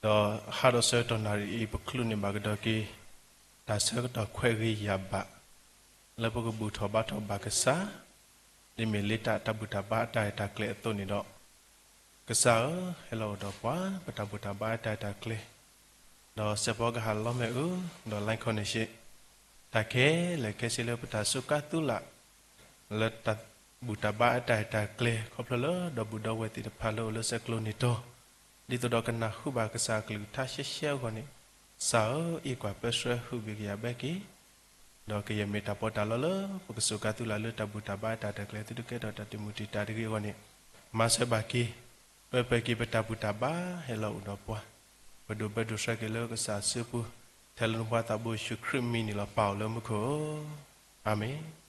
ဒီးဟးဒီးဆၢကတီၢ်နၣ်ရံၣ်အံၤ ပချုးန့ၢ်ဘၣ်ကဒီးက့ၤ တၢ်ဆၢကတီၢ်ခွဲးဂ့ၤယာ်ဘၣ် လၢပကဘူၣ်ထီၣ်ဘါထီၣ်ဘၣ်ကစၢ်, ဒ်မ့ၢ်လၢတၢ်ဘူၣ်တၢ်ဘါအတၢ်ရဲၣ်တၢ်ကျဲၤအသိးန့ၣ်ဒီး, ကစၢ်ဧၢ, ဟဲလီၤအိၣ်ဒီးပှၤ ပတၢ်ဘူၣ်တၢ်ဘါအတၢ်ရဲၣ်တၢ်ကျဲၤ, ဒီးစဲးဖီကဟၣ်လီၤမဲာ်အု ဒီး line connection တၢ်ခဲလၢာ်ခဲဆ့လၢပတၢ်စူးကါသုးလၢ် လၢတၢ်ဘူၣ်တၢ်ဘါအတၢ်ရဲၣ်တၢ်ကျဲၤ ခီဖျိလၢဒီပုၢ်ဒီဝဲၢ်သ့ၣ်တဖၣ်လၢအိၣ်လၢဆဲးကျိးန့ၣ်တီၤ, ဒ်သိးဒီးကနၢ်ဟူဘၣ်ကစၢ်အကလုၢ်ကထါရှဲရှဲအဂီၢ်န့ၣ်, ကစၢ်ဧၢ, အံးကွၢ်ပၢဆှၢဟုၣ်ဂ့ၤကယာ်ဘၣ်က့ၤ, ဒီးကယဲၢ်မ့ၢ်တၢ်ပီးတၢ်လီလၢ ပကစူးကါသုးလၢ်လၢတၢ်ဘူၣ်တၢ်ဘါအတၢ်ရဲၣ်တၢ်ကျဲၤ သုတကဲထီၣ်တၢ်တမုာ်တံာ်တာ်တဂ့ၤအဂီၢ်န့ၣ်, မၤစၢၤဘၣ်က့ၤ, ပၢပၢၤက့ၤပတၢ်ဘူၣ်တၢ်ဘါဟဲလီၤအိၣ်ဒီးပှၤ, ပဒိးဘၢဒိးဆှၢက့ၤလၢကစၢ်အစုပူၤ, ထဲလၢနဖိသးဘိယ့ၣ်ၡူးခရံာ်မံၤန့ၣ်လီၤ ပၢ်အိၣ်လၢမူခိၣ်ဧၢ, အၤမ့ၣ်.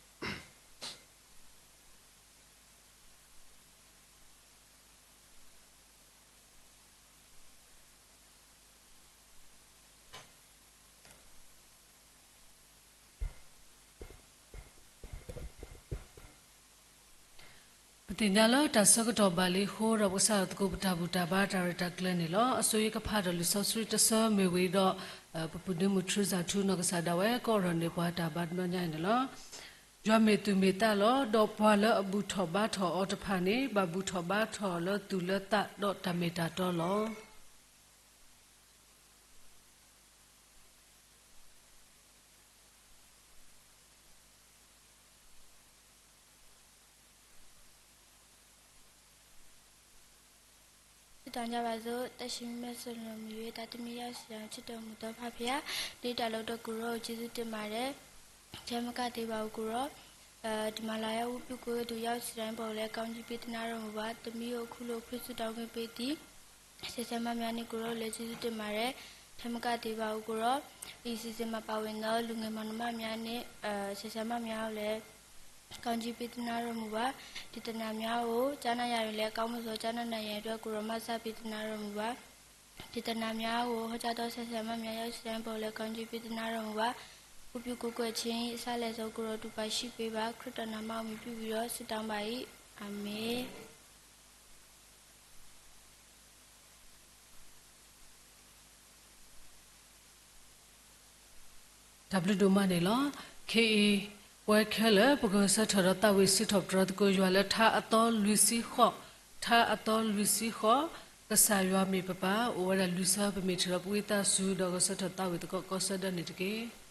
ပသ့ၣ်ညါလၢတၢ်ဆၢကတီၢ်ဘၣ်လံအဃိဒီး ပကစးထီၣ်သကိးပတၢ်ဘူၣ်တၢ်ဘါတၢ်ရဲၣ်တၢ်ကျဲၤန့ၣ်လီၤ. အစိယကဖးဒီးလံာ်စီဆှံတဆၢမ့ၢ်ဝံၤဒီး, ပပုၢ်ဒ့မုၣ်ထြံစၢ်ထူနီၢ်ကစၢ်ဒၣ်ဝဲ ကအိးထီၣ်န့ၢ်ပှၤတၢ်ဘါတဘျီညါအံၤန့ၣ်လီၤ. ယွၤမ့ၢ်သူၣ်မ့ၢ်သးလီၤ. ဒီးပှၤလၢအဘူၣ်ထီၣ်ဘါထီၣ်အီၤတဖၣ်န့ၣ် ဘၣ်ဘူၣ်ထီၣ်ဘါထီၣ်လၢသူၣ်လၢသးဒီးတၢ်မ့ၢ်တၢ်တီလီၤ. သုတၢ်ညါဘၣ်သိး တၢ်ဆံမံမဲစိလီမံၤဝဲ တၢ်တမံၤယၢ်စံၣ် ဆၢထၢၣ်မုၢ်သီဖးဖျါ ဒ်တၢ်လီၢ်တကူၣ်ရီ အိၣ်က့ၤသုတ့ၢ်မးဒဲး, ထဲမကးသ့ၣ်ဘၣ်အိၣ်ကရီ တမၤလၤယဲ ဝံပူၤကိးဂၤဒဲး ယၢ်စံၣ် ပှၤလၢ ကီၢ်ကၠံၣ်ပ့တနါရၢမုၢ်ဘၣ် တမံၤအိၣ်ခူလိာ်ခရံာ်စူၢ်တၢ်ဂ့ၢ်ပ့တံ ဆဲးဆဲးမၤမၠါန့ၣ် ကရီလၢက့ၤသုတ့ၢ်မးဒဲး, ထဲမကးသ့ၣ်ဘၣ်အိၣ်ကရီ အံၤစံးစ့ၢ်မၤပာ်ဝဲနီၤ လူၤငဲၤမၤနီၢ်မးမၠါန့ၣ် ဆဲးဆဲးမၤမၠါအိၣ်လၢ ကီၢ်ကၠံၣ်ပ့တနါရၢမုၢ်ဘၣ်, ဒ်တနၤမၠါအိၣ် ကၠါနၣ်ယၤန့ၣ်လၢ ကီၢ်မုၢ်စီၤကၠါနၣ်ယၤ တွဲကရီမၤစၢ်ပ့တနါရၢမုၢ်ဘၣ်, ဒ်တနၤမၠါအိၣ် ဟီၣ်ကၠၢ်တီဆဲးဆဲးမၤမၠါ ယၢ်စံၣ် ပှၤလၢ ကီၢ်ကၠံၣ်ပ့တနါရၢမုၢ်ဘၣ်, ပူၤပူၤကွဲးကွဲးဆ့ အဆၣ်လဲၣ်စီၤကရီတူၢ်ပာ်ဆံးပ့ဘၣ် ခရံာ်တၢ်နးမးအိၣ်မံၤပံဝံၤဒီး စူၢ်တၢ်ဘၣ်အံၤ, အၤမ့ၣ်. တၢ်ဘျုးဒိၣ်မးန့ၣ်လီၤ. ခဲအံၤ ပဝဲခဲလၢာ် ပကဂဲၤဆၢထၢၣ်ဒီးသးဝံၣ်စံးထီၣ်ပတြၢၤသကိးယွၤလၢ ထါအသီလွံၢ်ဆံဃိး, ထါအသီလွံၢ်ဆံဃိး, ကစၢ်ယွၤမ့ၢ်ပပၢ် အိၣ်ဝဲဒၣ်လွံၢ်ဆၢ ပမ့ၢ်ထံၣ်ဒီးပဝံသးစူၤ ဒီးဂဲၤဆၢထၢၣ်သးဝံၣ်သကိးကီၢ်ဆၢဒၢးန့ၣ်တက့ၢ်.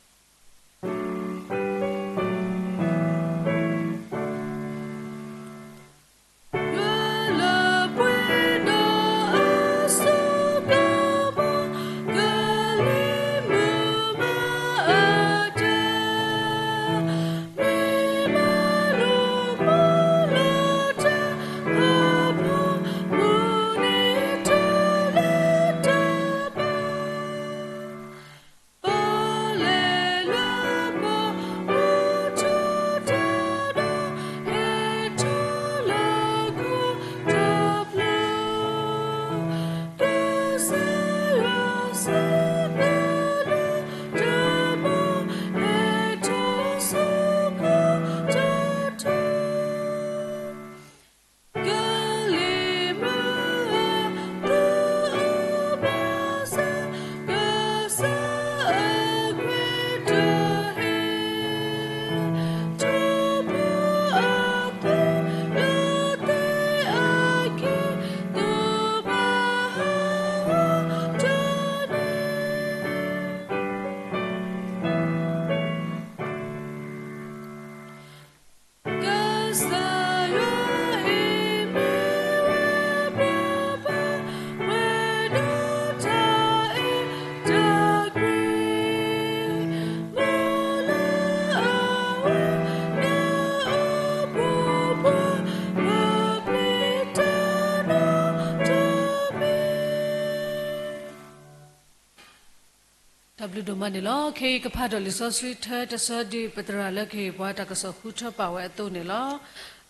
တၢ်ဘျုးဒိၣ်မးန့ၣ်လီၤ. ခဲအံၤကဖးဒီးလံာ်စီဆှံထဲတဆၢ ဒ်ပသရၣ်လၢကဟ့ၣ်ပှၤတၢ်ကစီၣ်ဃုထၢပာ်ဝဲအသိးန့ၣ်လီၤ.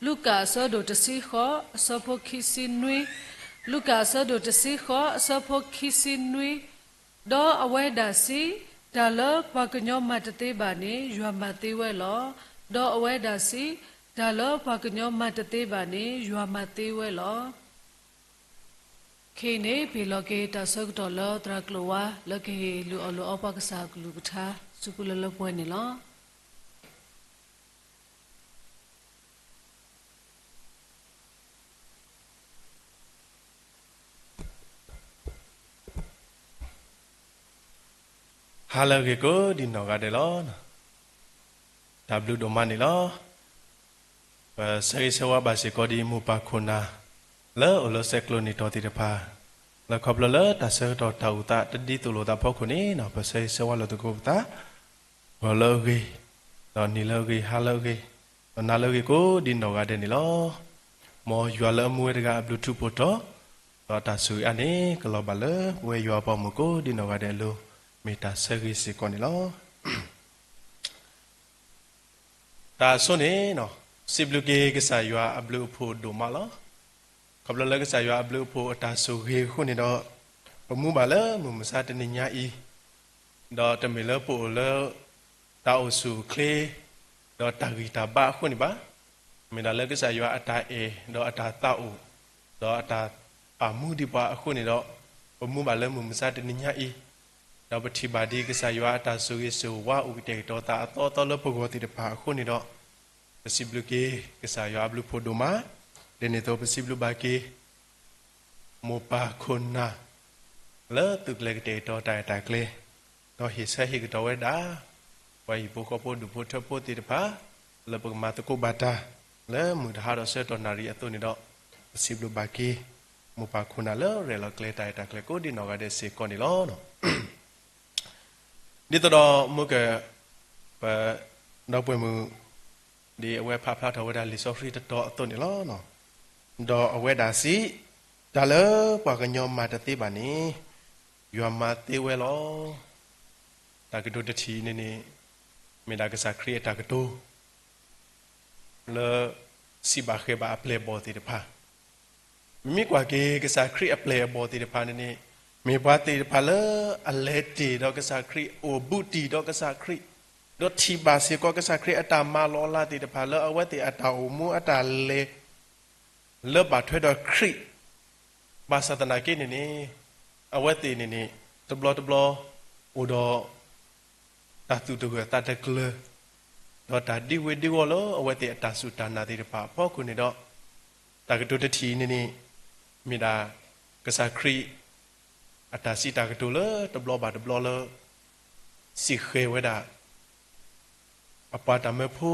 လူၤကၣ်အဆၢဒိၣ်တဆံဃိး အဆၢဖိခံဆံနွံ, လူၤကၣ်အဆၢဒိၣ်တဆံဃိး အဆၢဖိခံဆံနွံ, ဒီးအဝဲဒၣ်စံး, တၢ်လၢပှၤကညီမၤတသ့ဘၣ်န့ၣ် ယွၤမၤသ့ဝဲလီၤ. ဒီးအဝဲဒၣ်စံး, တၢ်လၢပှၤကညီမၤတသ့ဘၣ်န့ၣ် ယွၤမၤသ့ဝဲလီၤ. ခဲအံၤန့ၣ် ပဟ့ၣ်လီၤက့ၤတၢ်ဆၢကတီၢ်လၢသရၣ်ကျိၤဝါ လၢကဟ့ၣ်လုၢ်အီၣ်လုၢ်အီပှၤကစၢ်အကလုၢ်ကထါ ဆူပူလၢလၢပှဲၤန့ၣ်လီၤ. ဟါလၢအဂ့ၤကိးဒံနီၢ်ဂၤဒဲးလီၤ. တၢ်ဘျုးဒိၣ်မးန့ၣ်လီၤ. ပဆၢဂ့ၤဆၢဝါဘၣ်စ့ၢ်ကီးဒ်မိၢ်ပၢ်ခိၣ်နၢ် လၢအိၣ်လၢဆဲးကျိးနံၣ်တီၢ်သ့ၣ်တဖၣ် လၢခီဖျိလၢတၢ်ဆၢကတီၢ်တၢ်အိၣ်သးတဒ်သိးလိာ်သးအဖီခိၣ်န့ၣ် ပဆၢဂ့ၤဆၢဝါလိာ်သကိးပသး ဂီၤလၢအဂ့ၤ, ဒီးနံၤလၢအဂ့ၤ, ဟါလၢအဂ့ၤ, ဒီးနၤလၢအဂ့ၤကိးဒံနီၢ်ဂၤဒဲးန့ၣ်လီၤ. မ်ယွၤလၢအမူဝဲတဂၤအဘျုးထူးဖှိၣ်ထီၣ်, ဒီးတၢ်ဆိၣ်ဂ့ၤအါန့ၣ် ကလီၤဘၣ်လၢပဝဲယွၤအပှၤမုၣ်ကိးဒံနီၢ်ဂၤဒဲးအလိၤ မ့ၢ်တၢ်ဆၢဂ့ၤစ့ၢ်ကီးန့ၣ်လီၤ. တၢ်အဆိန့ၣ် စံးဘျုးက့ၤကစၢ်ယွၤအဘျုးအဖှိၣ်ဒိၣ်မးလီၤ. ခီဖျိလၢကစၢ်ယွၤအဘျုးအဖှိၣ်အတၢ်ဆိၣ်ဂ့ၤအဃိန့ၣ်ဒီး ပမူဘၣ်လၢမုၢ်မဆါတနံၤညါအံၤ, ဒီးတမ့ၢ်လၢပအိၣ်လၢ တၢ်အိၣ်ဆူၣ်အိၣ်ချ့ ဒီးတၢ်ဂံၢ်တၢ်ဘါအဃိန့ၣ်ဘၣ်. မ့ၢ်ဒၣ်လၢကစၢ်ယွၤအတၢ်အဲၣ် ဒီးအတၢ်သးအိၣ် ဒီးအတၢ်ပာ်မူဒံးပှၤအဃိန့ၣ်ဒီး ပမူဘၣ်လၢမုၢ်မဆါတနံၤညါအံၤ, ဒီးပထံၣ်ဘၣ်ဒ်ကစၢ်ယွၤအတၢ်ဆိၣ်ဂ့ၤဆိၣ်ဝါအိၣ်ကတဲာ်ကတီၤသးအသီသီလၢပဂီၢ်သ့ၣ်တဖၣ်အဃိန့ၣ်ဒီး ပစံးဘျုးက့ၤကစၢ်ယွၤအဘျုးဖှိၣ်ဒိၣ်မး, ဒ်န့ၣ်အသိးပစံးဘျုးဘၣ်က့ၤ မိၢ်ပၢ်ခိၣ်နၢ် လၢသုးကျဲၤကတဲာ်ကတီၤတၢ်ရဲၣ်တၢ်ကျဲၤ, ဒီးဟ့ၣ်ဆၢဟ့ၣ်ကတီၤဝဲဒၣ် ပှၤဟံၣ်ဖိဃီဖိဒူၣ်ဖိထၢဖိသ့ၣ်တဖၣ် လၢပကမၤသကိးဘၣ်တၢ် လၢမုၢ်တဟါဒီးဆၢကတီၢ်နၣ်ရံၣ်အသိးန့ၣ်ဒီး ပစံးဘျုးဘၣ်က့ၤ မိၢ်ပၢ်ခိၣ်နၢ်လၢရဲၣ်လီၤကျဲၤတၢ်ရဲၣ်တၢ်ကျဲၤကိးဒံနီၢ်ဂၤဒဲးစ့ၢ်ကီးန့ၣ်လီၤ. ဒ်သိးဒီးမုၢ်က ပ ဒီပုၢ်ဝဲၢ်မုၣ် ဒ်အဝဲဖးဖျါထီၣ်ဝဲဒၣ်လံာ်စီဆှံတတီၤအသိးန့ၣ်လီၤ. ဒီးအဝဲဒၣ်စံး, တၢ်လၢပှၤကညီမၤတသ့ဘၣ်န့ၣ် ယွၤမၤသ့ဝဲလီၤ. တၢ်ကတိၤတထံၣ်အံၤန့ၣ်န့ၣ် မ့ၢ်ဒၣ်ကစၢ်ခရံာ်အတၢ်ကတိၤ လၢစံးဘၣ်ဃဲၤဘၣ်အပျဲၢ်အဘီၣ်သ့ၣ်တဖၣ်, မ့မ့ၢ်ကွၢ်က့ၤကစၢ်ခရံာ်အပျဲၢ်အဘီၣ်သ့ၣ်တဖၣ်န့ၣ်န့ၣ် မ့ၢ်ပှၤသ့ၣ်တဖၣ်လၢအလဲၤတ့ၢ်ဒီးကစၢ်ခရံာ် အိၣ်ဘူးတံၢ်ဒီးကစၢ်ခရံာ်, ဒီးထံၣ်ဘၣ်စ့ၢ်ကီးကစၢ်ခရံာ်အတၢ်မၤလီၤလးသ့ၣ်တဖၣ်လၢအဝဲသ့ၣ်အတၢ်အိၣ်မူအတၢ်လဲၤ လၢဘၣ်ထွဲဒီးခရံာ်, ဘၣ်ဆၣ်သနာ်က့န့ၣ်န့ၣ် အဝဲသ့ၣ်န့ၣ်န့ၣ် တဘျီတဘျီ အိၣ်ဒီး တၢ်သူၣ်တဂၢၢ်သးတကျၢၤ, ဒီးတၢ်ဒံဝ့ဒံဝီၢ်လၢအဝဲသ့ၣ်အတၢ်စူၢ်တၢ်နာ်သ့ၣ်တဖၣ်အဖီခိၣ်န့ၣ်ဒီး တၢ်ကတိၤတထံၣ်အံၤန့ၣ်န့ၣ် မ့ၢ်ဒၣ် ကစၢ်ခရံာ် အတၢ်စံးတၢ်ကတိၤလၢတဘျီဘၣ်တဘျီလၢ စံးဃဲၤဝဲဒၣ် အပှၤတၢ်မၢဖိ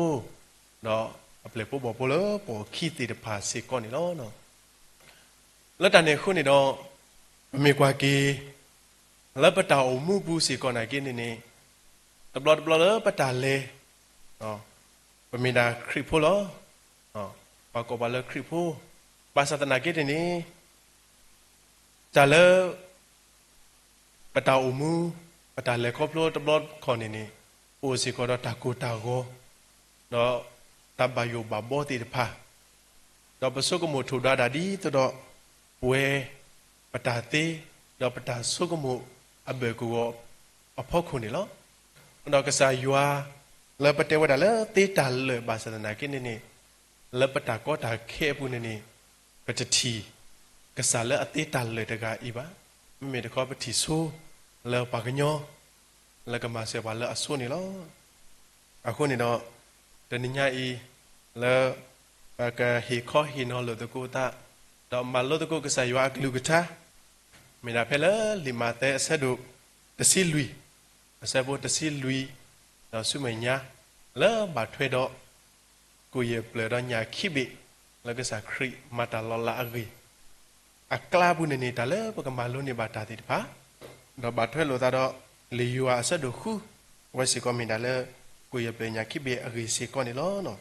ဒီးအပျဲၢ်ဖိဘီၣ်ဖိလၢပိာ်အခံသ့ၣ်တဖၣ်စ့ၢ်ကီးန့ၣ်လီၤ. လၢတၢ်န့ၣ်အဃိန့ၣ်ဒီး ပမ့ၢ်ကွၢ်က့ၤ လၢပတၢ်အိၣ်မူပူၤစ့ၢ်ကီးနာ်က့န့ၣ်န့ၣ် တဘျီတဘျီလၢပတၢ်လဲၤ ပမ့ၢ်ဒၣ်ခရံာ်ဖိလီၤ. ပှၤကိးပှၤလၢခရံာ်ဖိ, ဘၣ်ဆၣ်သနာ်က့န့ၣ်န့ၣ် တၢ်လၢ ပတၢ်အိၣ်မူ ပတၢ်လဲၤခီဖျိတဘျီတခီၣ်န့ၣ်န့ၣ် အိၣ်စ့ၢ်ကီးဒီးတၢ်ကိၢ်တၢ်ဂီၤ ဒီးတၢ်ဘၣ်ယိၣ်ဘၣ်ဘီသ့ၣ်တဖၣ်, ဒီးပဆိကမိၣ်ထိၣ်ဒွးဒၣ်ဒ်သိးဒီး ပဝဲ ပတၢ်သ့ ဒီးပတၢ်ဆိကမိၣ်အဘၢၣ်ကဝီၤအဖီခိၣ်န့ၣ်လီၤ. ဒီးကစၢ်ယွၤ လၢပတဲဝဲဒၣ်လၢသ့တၢ်လၢာ်ဘၣ်ဆၣ်သနာ်က့န့ၣ်န့ၣ် လၢပတၢ်ကီတၢ်ခဲအပူၤန့ၣ်န့ၣ် ပတထံၣ် ကစၢ်လၢအသ့တၢ်လၢာ်တဂၤအံၤဘၣ်. မ့မ့ၢ်တခီပထံၣ်ဆိ လၢပှၤကညီ လၢကမၤစၢၤပှၤလၢအဆိန့ၣ်လီၤ. အဃိန့ၣ်ဒီး တနံၤညါအံၤ လၢ ပကဟ့ၣ်ခီဟ့ၣ်နီၤလိာ်သကိးသး ဒီးမၤလိသကိးကစၢ်ယွၤအကလုၢ်ကထါ မ့ၢ်ဒၣ်ဖဲလၢလံာ်မးသဲအဆၢဒိၣ်တဆံလွံၢ်, အဆၢဖိတဆံလွံၢ် ဒီးဆူမဲာ်ညါ လၢဘၣ်ထွဲဒီး ကိၣ်ယဲၢ်ပျၢၤဒီးညၣ်ခံဘ့ၣ် လၢကစၢ်ခရံာ်မၤတၢ်လီၤလးအဂ့ၢ် အကျါပူၤန့ၣ်န့ၣ် တၢ်လၢပကမၤလိန့ၢ်ဘၣ်တၢ်သ့ၣ်တဖၣ်, ဒီးဘၣ်ထွဲလိာ်သးဒီး လံာ်ယိၤဟၣ်အဆၢဒိၣ်ဃု အဝဲစ့ၢ်ကီးမ့ၢ်ဒၣ်လၢ ကိၣ်ယဲၢ်ပျၢၤညၣ်ခံဘ့ၣ်အဂ့ၢ်စ့ၢ်ကီးန့ၣ်လီၤ.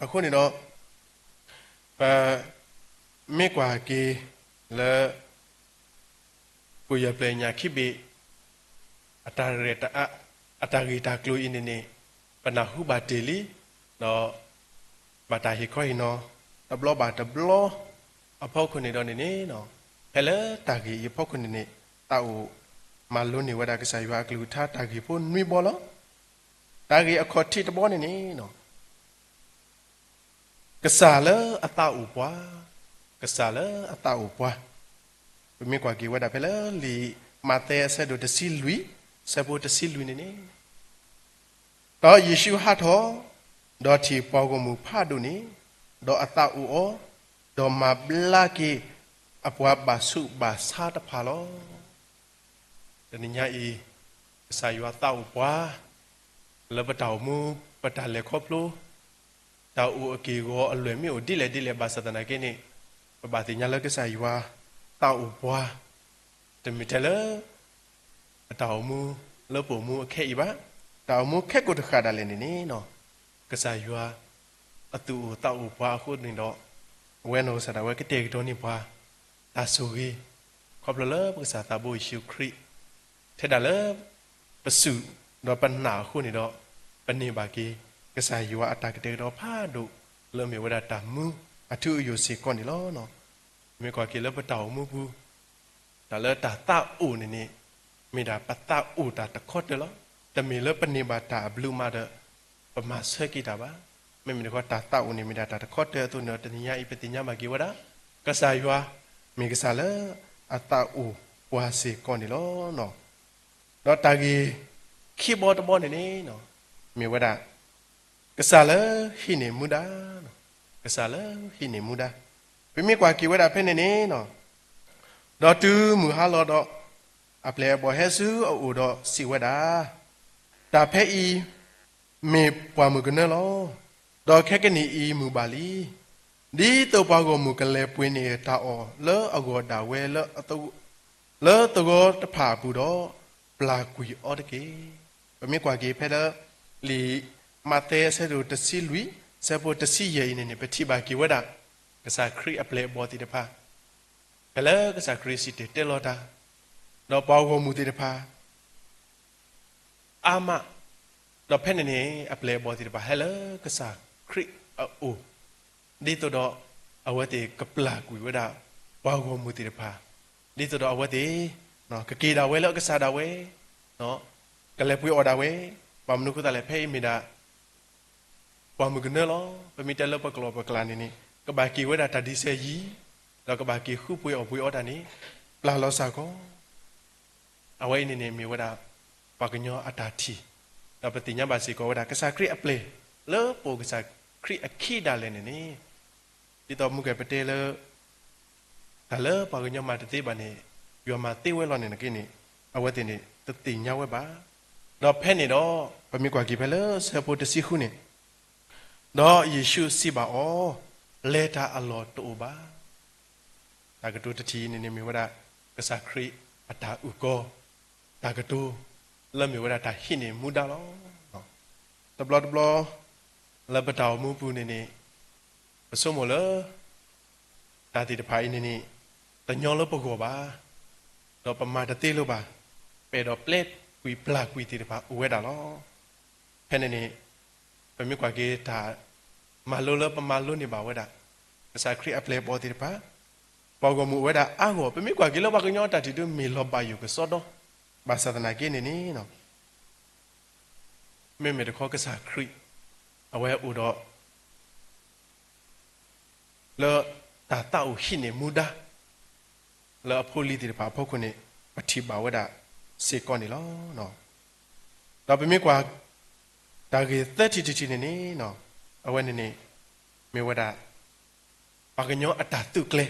အဃိန့ၣ်ဒီး ပ မ့ၢ်ကွၢ်က့ၤလၢ ကိၣ်ယဲၢ်ပျၢၤညၣ်ခံဘ့ၣ် အတၢ်ရဲၣ်တၢ်အါ အတၢ်ဂ့ၢ်တၢ်ကျိၤအံၤန့ၣ်န့ၣ် ပနၢ်ဟူဘၣ်တ့ၢ်လံ, ဒီး ဘၣ်တၢ်ဟ့ၣ်ခီဟ့ၣ်နီၤ တဘျီဘၣ်တဘျီ အဖီခိၣ်န့ၣ်ဒီးန့ၣ်န့ၣ် ဖဲလၢတၢ်ဂ့ၢ်အံၤအဖီခိၣ်န့ၣ်န့ၣ် သးအိၣ်မၤလိန့ၢ်ဝဲဒၣ်ကစၢ်ယွၤအကလုၢ်ကထါတၢ်ဂ့ၢ်ဖိနွံဘီလီၤ. တၢ်ဂ့ၢ်အခီၣ်ထံးတဘီန့ၣ်န့ၣ် ကစၢ်လၢအသးအိၣ်ပှၤ, ကစၢ်လၢအသးအိၣ်ပှၤ ပမ့ၢ်ကွၢ်က့ၤဝဲဒၣ်ဖဲလၢလံာ်မးသဲအဆၢဒိၣ်တဆံလွံၢ်, ဆၢဖိတဆံလွံၢ်န့ၣ်န့ၣ်, ဒီးယ့ၣ်ၡူးဟးထီၣ်, ဒီးထံၣ်ပှၤဂီၢ်မုၢ်ဖးဒိၣ်န့ၣ်, ဒီးအသးအိၣ်အီၤ, ဒီးမၤဘျါက့ၤအပှၤဘၣ်ဆူးဘၣ်ဆါတဖၣ်လီၤ. တနံၤညါအံၤ, ကစၢ်ယွၤသးအိၣ်ပှၤ လၢပတၢ်အိၣ်မူ ပတၢ်လဲၤခီဖျိ တၢ်အိၣ်အက့ၢ်အဂီၤအလွဲၢ်မ့ၢ်အိၣ်ဒ်လဲၣ်ဒ်လဲၣ်ဘၣ်ဆၣ်သနာ်က့န့ၣ်, ပဘၣ်သ့ၣ်ညါလၢကစၢ်ယွၤသးအိၣ်ပှၤ တမ့ၢ်ထဲလၢ ပတၢ်အိၣ်မူလၢပအိၣ်မူအခဲအံၤဘၣ်, တၢ်အိၣ်မူခဲကိာ်တဃၣ်ဒၣ်လဲာ်န့ၣ်န့ၣ်, ကစၢ်ယွၤ အသူၣ်အိၣ်သးအိၣ်ပှၤအဃိန့ၣ်ဒီး, အဝဲနီၢ်ကစၢ်ဒၣ်ဝဲကတဲာ်ကတီၤန့ၢ်ပှၤ တၢ်ဆိၣ်ဂ့ၤ, ခီဖျိလၢပကစၢ်သးဘိယ့ၣ်ၡူးခရံာ်, ထဲဒၣ်လၢ ပစူၢ်ဒီးပနာ်အဃိန့ၣ်ဒီး, ပန့ၢ်ဘၣ်က့ၤ ကစၢ်ယွၤအတၢ်ကတဲာ်ကတီၤဖးဒိၣ် လၢအမ့ၢ်ဝဲဒၣ်တၢ်မူအထူအယိာ်စ့ၢ်ကီးန့ၣ်လီၤ. မ့ၢ်ကွၢ်က့ၤလၢပတၢ်အိၣ်မူပူၤ, တၢ်လၢတၢ်သးအိၣ်န့ၣ်န့ၣ်, မ့ၢ်ဒၣ်ပသးအိၣ်တၢ်တခီတၢၤလီၤ. တမ့ၢ်လၢပန့ၢ်ဘၣ်တၢ်အဘျုးမးဒီး ပမၤဆၢက့ၤတၢ်ဘၣ်. မ့မ့ၢ်တခီ တၢ်သးအိၣ်န့ၣ်မ့ၢ်ဒၣ်တၢ်တခီတၢၤအသိးန့ၣ်ဒီး တနံၤညါအံၤ ပသ့ၣ်ညါဘၣ်က့ၤဝဲဒၣ် ကစၢ်ယွၤ မ့ၢ်ကစၢ်လၢအသးအိၣ်ပှၤစ့ၢ်ကီးန့ၣ်လီၤ. ဒီးတၢ်ဂ့ၢ်ခံဘီတဘီန့ၣ်န့ၣ်, မ့ၢ်ဝဲဒၣ် ကစၢ်လၢဟံးန့ၢ်မူဒါ, ကစၢ်လၢဟံးန့ၢ်မူဒါ, ပမ့ၢ်ကွၢ်က့ၤဝဲဒၣ်ဖဲန့ၣ်န့ၣ်, ဒီးတုၤမုၢ်ဟါလီၤဒီး, အပျဲၢ်အဘီၣ်ဟဲဆူအအိၣ်ဒီးစံးဝဲဒၣ်, တၢ်ဖဲအံၤ မ့ၢ်ပှၢ်မုၢ်ကနၢလီၤ. ဒီးခဲကနံၣ်အံၤမုၢ်ဘၣ်လံ. ဒ်သိးပှၤဂီၢ်မုၢ်ကလဲၤပှ့ၤန့ၢ်တၢ်အီၣ်လၢအဂီၢ်ဒၣ်ဝဲ လၢသဝီတဖၣ်အပူၤဒီး, ပျၢ်ကွံာ်အီၤတက့ၢ်. ပမ့ၢ်ကွၢ်က့ၤဖဲလၢ လံာ်မးသဲအဆၢဒိၣ်တဆံလွံၢ်, ဆၢဖိတဆံယဲၢ်အံၤန့ၣ်န့ၣ် ပထံၣ်ဘၣ်က့ၤဝဲဒၣ် ကစၢ်ခရံာ်အပျဲၢ်အဘီၣ်သ့ၣ်တဖၣ်, ဖဲလၢကစၢ်ခရံာ်စံၣ်တဲၤတဲလီၤတၢ်, ဒီးပှၤဂီၢ်မုၢ်သ့ၣ်တဖၣ် အါမး, ဒီးဖဲန့ၣ်န့ၣ် အပျဲၢ်အဘီၣ်သ့ၣ်တဖၣ်ဟဲလၢကစၢ်ခရံာ်အအိၣ်, ဒ်သိးဒီးအဝဲသ့ၣ်ကပျၢ်ကွံာ်ဝဲဒၣ် ပှၤဂီၢ်မုၢ်သ့ၣ်တဖၣ်, ဒ်သိးဒီးအဝဲသ့ၣ် ကက့ၤဒၣ်ဝဲလၢအကစၢ်ဒၣ်ဝဲ, ကလဲၤပှ့ၤအီၣ်ဒၣ်ဝဲ, ဘၣ်မနုၤအဃိသတးလဲၣ် ဖဲအံၤမ့ၢ်ဒၣ် ပှၢ်မုၢ်ကနၢလီၤ. ပမ့ၢ်တဲလၢပကျိာ်ပကျါန့ၣ်န့ၣ် ကဘၣ်က့ၤဝဲဒၣ်တၢ်ဒံးစဲယံၤ, ဒီးကဘၣ်က့ၤဃုပှ့ၤအီၣ်ပှ့ၤအီတၢ်န့ၣ် ပျၢ်လီၤစ့ၢ်ကီး. အဝဲအံၤန့ၣ်န့ၣ် မ့ၢ်ဝဲဒၣ် ပှၤကညီအတၢ်ထံၣ်, ဒီးပသ့ၣ်ညါဘၣ်စ့ၢ်ကီးဝဲဒၣ် ကစၢ်ခရံာ်အပျဲၢ် လၢပအိၣ်ကစၢ်ခရံာ်အခံဒၣ်လဲာ်န့ၣ်န့ၣ်, ဒ်သိးမုၢ်ကဲၣ်ပတဲလၢ တၢ်လၢပှၤကညီမၤတသ့ဘၣ်န့ၣ် ယွၤမၤသ့ဝဲလီၤန့ၣ်နက့န့ၣ် အဝဲသ့ၣ်န့ၣ် တသ့ၣ်ညါဝဲဘၣ်. ဒီးဖဲန့ၣ်ဒီး ပမ့ၢ်ကွၢ်က့ၤဖဲလၢဆၢဖိတဆံဃုန့ၣ်, ဒီးယ့ၣ်ၡူးစံးဘၣ်အီၤ, လဲၤတၢ်အလီၢ်တအိၣ်ဘၣ်. တၢ်ကတိၤတထံၣ်အံၤန့ၣ်န့ၣ် မ့ၢ်ဝဲဒၣ် ကစၢ်ခရံာ်အတၢ်အုၣ်ကီၤ တၢ်ကတိၤ လၢမ့ၢ်ဝဲဒၣ်တၢ်ဟံးန့ၢ်မူဒါလီၤ. တဘျီတဘျီ လၢပတၢ်အိၣ်မူပူၤန့ၣ်န့ၣ် ပဆိကမိၣ်လၢ တၢ်သ့ၣ်တဖၣ်အံၤန့ၣ်န့ၣ် တညီလၢပဂီၢ်ဘၣ်, ဒီးပမၤတသ့လၢၤဘၣ်, ပအဲၣ်ဒိးပျဲကွံာ်ပျၢ်ကွံာ်သ့ၣ်တဖၣ်အိၣ်ဝဲဒၣ်လီၤ. ဖဲန့ၣ်န့ၣ် ပမ့ၢ်ကွၢ်က့ၤတၢ်မၤလိလၢပမၤလိန့ၢ်ဘၣ်ဝဲဒၣ် ကစၢ်ခရံာ်အပျဲၢ်အဘီၣ်သ့ၣ်တဖၣ်, ပှၤဂီၢ်မုၢ်အိၣ်ဝဲဒၣ်အါဂီၢ်, ပမ့ၢ်ကွၢ်က့ၤလၢပှၤကညီအတၢ်ထံၣ်ဒုး မ့ၢ်လီၤဘၣ်ယိၣ်ကစီဒီ, ဘၣ်ဆၣ်သနာ်က့န့ၣ်န့ၣ် မ့မ့ၢ်တခီကစၢ်ခရံာ် အဝဲအိၣ်ဒီး လၢတၢ်သးအိၣ်ဟံးန့ၢ်မူဒါ လၢအဖိအလံၤသ့ၣ်တဖၣ်အဖီခိၣ်န့ၣ် ပထံၣ်ဘၣ်ဝဲဒၣ်စ့ၢ်ကီးန့ၣ်လီၤ. ဒီးပမ့ၢ်ကွၢ် တၢ်ဂ့ၢ်သၢထံၣ်တထံၣ်န့ၣ်န့ၣ် အဝဲန့ၣ်န့ၣ် မ့ၢ်ဝဲဒၣ် ပှၤကညီအတၢ်သုးကျဲၤ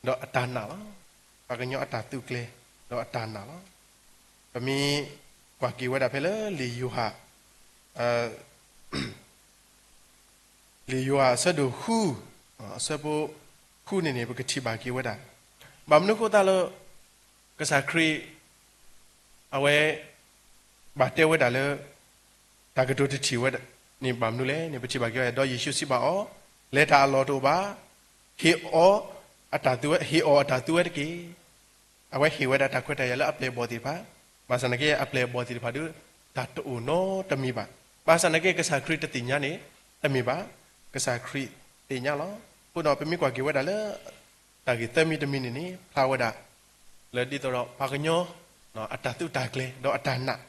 ဒီးအတၢ်နာ်လီၤ. ပှၤကညီအတၢ်သုးကျဲၤ ဒီးအတၢ်နာ်လီၤ. ပမ့ၢ်ကွၢ်က့ၤဝဲဒၣ်ဖဲလၢလံာ်ယိၤဟၣ် လံာ်ယိၤဟၣ်အဆၢဒိၣ်ဃု အဆၢဖိဃုန့ၣ်န့ၣ် ပကထံၣ်ဘၣ်က့ၤဝဲဒၣ် ဘၣ်မနုၤအဃိသတးလၢ ကစၢ်ခရံာ် အဝဲ ဘၣ်တဲဝဲဒၣ်လၢ တၢ်ကတိၤတထံၣ်ဝဲန့ၣ် ဘၣ်မနုၤလဲၣ်န့ၣ် ပထံၣ်ဘၣ်က့ၤဝဲ ဒီးယ့ၣ်ၡူးစံးဘၣ်အီၤ, လဲၤတၢ်အလီၢ်တအိၣ်ဘၣ်, ဟ့ၣ်အီၤအတၢ်သူဝဲတက့ၢ်. အဝဲဟ့ၣ်ဝဲဒၣ်တၢ်ခွဲးတၢ်ယာ်လၢအပျဲၢ်အဘီၣ်သ့ၣ်တဖၣ်, ဘၣ်ဆၣ်သနာ်က့ အပျဲၢ်အဘီၣ်သ့ၣ်တဖၣ်ဒီး တၢ်တအိၣ်နီတမံၤဘၣ်. ဘၣ်ဆၣ်သနာ်က့ ကစၢ်ခရံာ်တသ့ၣ်ညါန့ၣ် တမ့ၢ်ဘၣ်, ကစၢ်ခရံာ်သ့ၣ်ညါလီၤ. အဃိဒီး ပမ့ၢ်ကွၢ်က့ၤဝဲဒၣ်လၢ တၢ်ဂ့ၢ်သၢမံၤတမံၤန့ၣ်န့ၣ် ဖျါဝဲဒၣ် လၢဒ်သိးဒီးပှၤကညီ အတၢ်သုးတၢ်ကျဲၤ ဒီးအတၢ်နာ်,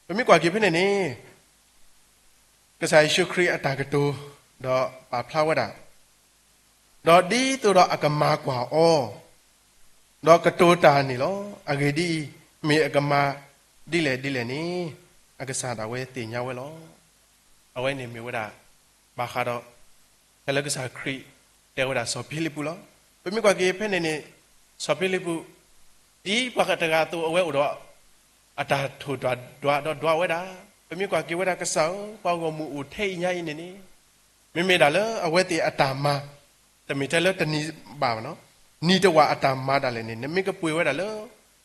ပမ့ၢ်ကွၢ်က့ၤဖဲန့ၣ်န့ၣ် ကစၢ်ယ့ၣ်ၡူးခရံာ်အတၢ်ကတိၤ ဒီးပာ်ဖျါဝဲဒၣ်, ဒီးဒ်သိးဒီးအကမၤကွၢ်အီၤ ဒီးကတိၤတၢ်န့ၣ်လီၤ. အဂ့ၢ်ဒ်အံၤ, မ့ၢ်အကမၤဒ်လဲၣ်ဒ်လဲၣ်န့ၣ်, အကစၢ်ဒၣ်ဝဲသ့ၣ်ညါဝဲလီၤ. အဝဲန့ၣ်မ့ၢ်ဝဲဒၣ် ဘၣ်ဃးဒီး ဖဲလၢကစၢ်ခရံာ်တဲဝဲဒၣ်စီၤဖံလံးပူးလီၤ. ပမ့ၢ်ကွၢ်က့ၤဖဲန့ၣ်န့ၣ်, စီၤဖံလံးပူး ဒ်ပှၤတဂၤအသိး အဝဲအိၣ်ဒီး အတၢ်ထိၣ်ဒွးဒီးဒွးဝဲဒၣ်, ပမ့ၢ်ကွၢ်က့ၤဝဲဒၣ်ကစၢ်ဧၢ, ပှၤဂီၢ်မုၢ်အိၣ်ထဲအံၤညါအံၤန့ၣ်န့ၣ်, မ့မ့ၢ်ဒၣ်လၢအဝဲသ့ၣ်အတၢ်မၤ, တမ့ၢ်ထဲလၢတနံၤဘၣ်ဘၣ်နီၤ, နံၤတဝာ်အတၢ်မၤဒၣ်လဲာ်န့ၣ် နမ့ၢ်ကပှ့ၤဝဲဒၣ်လၢ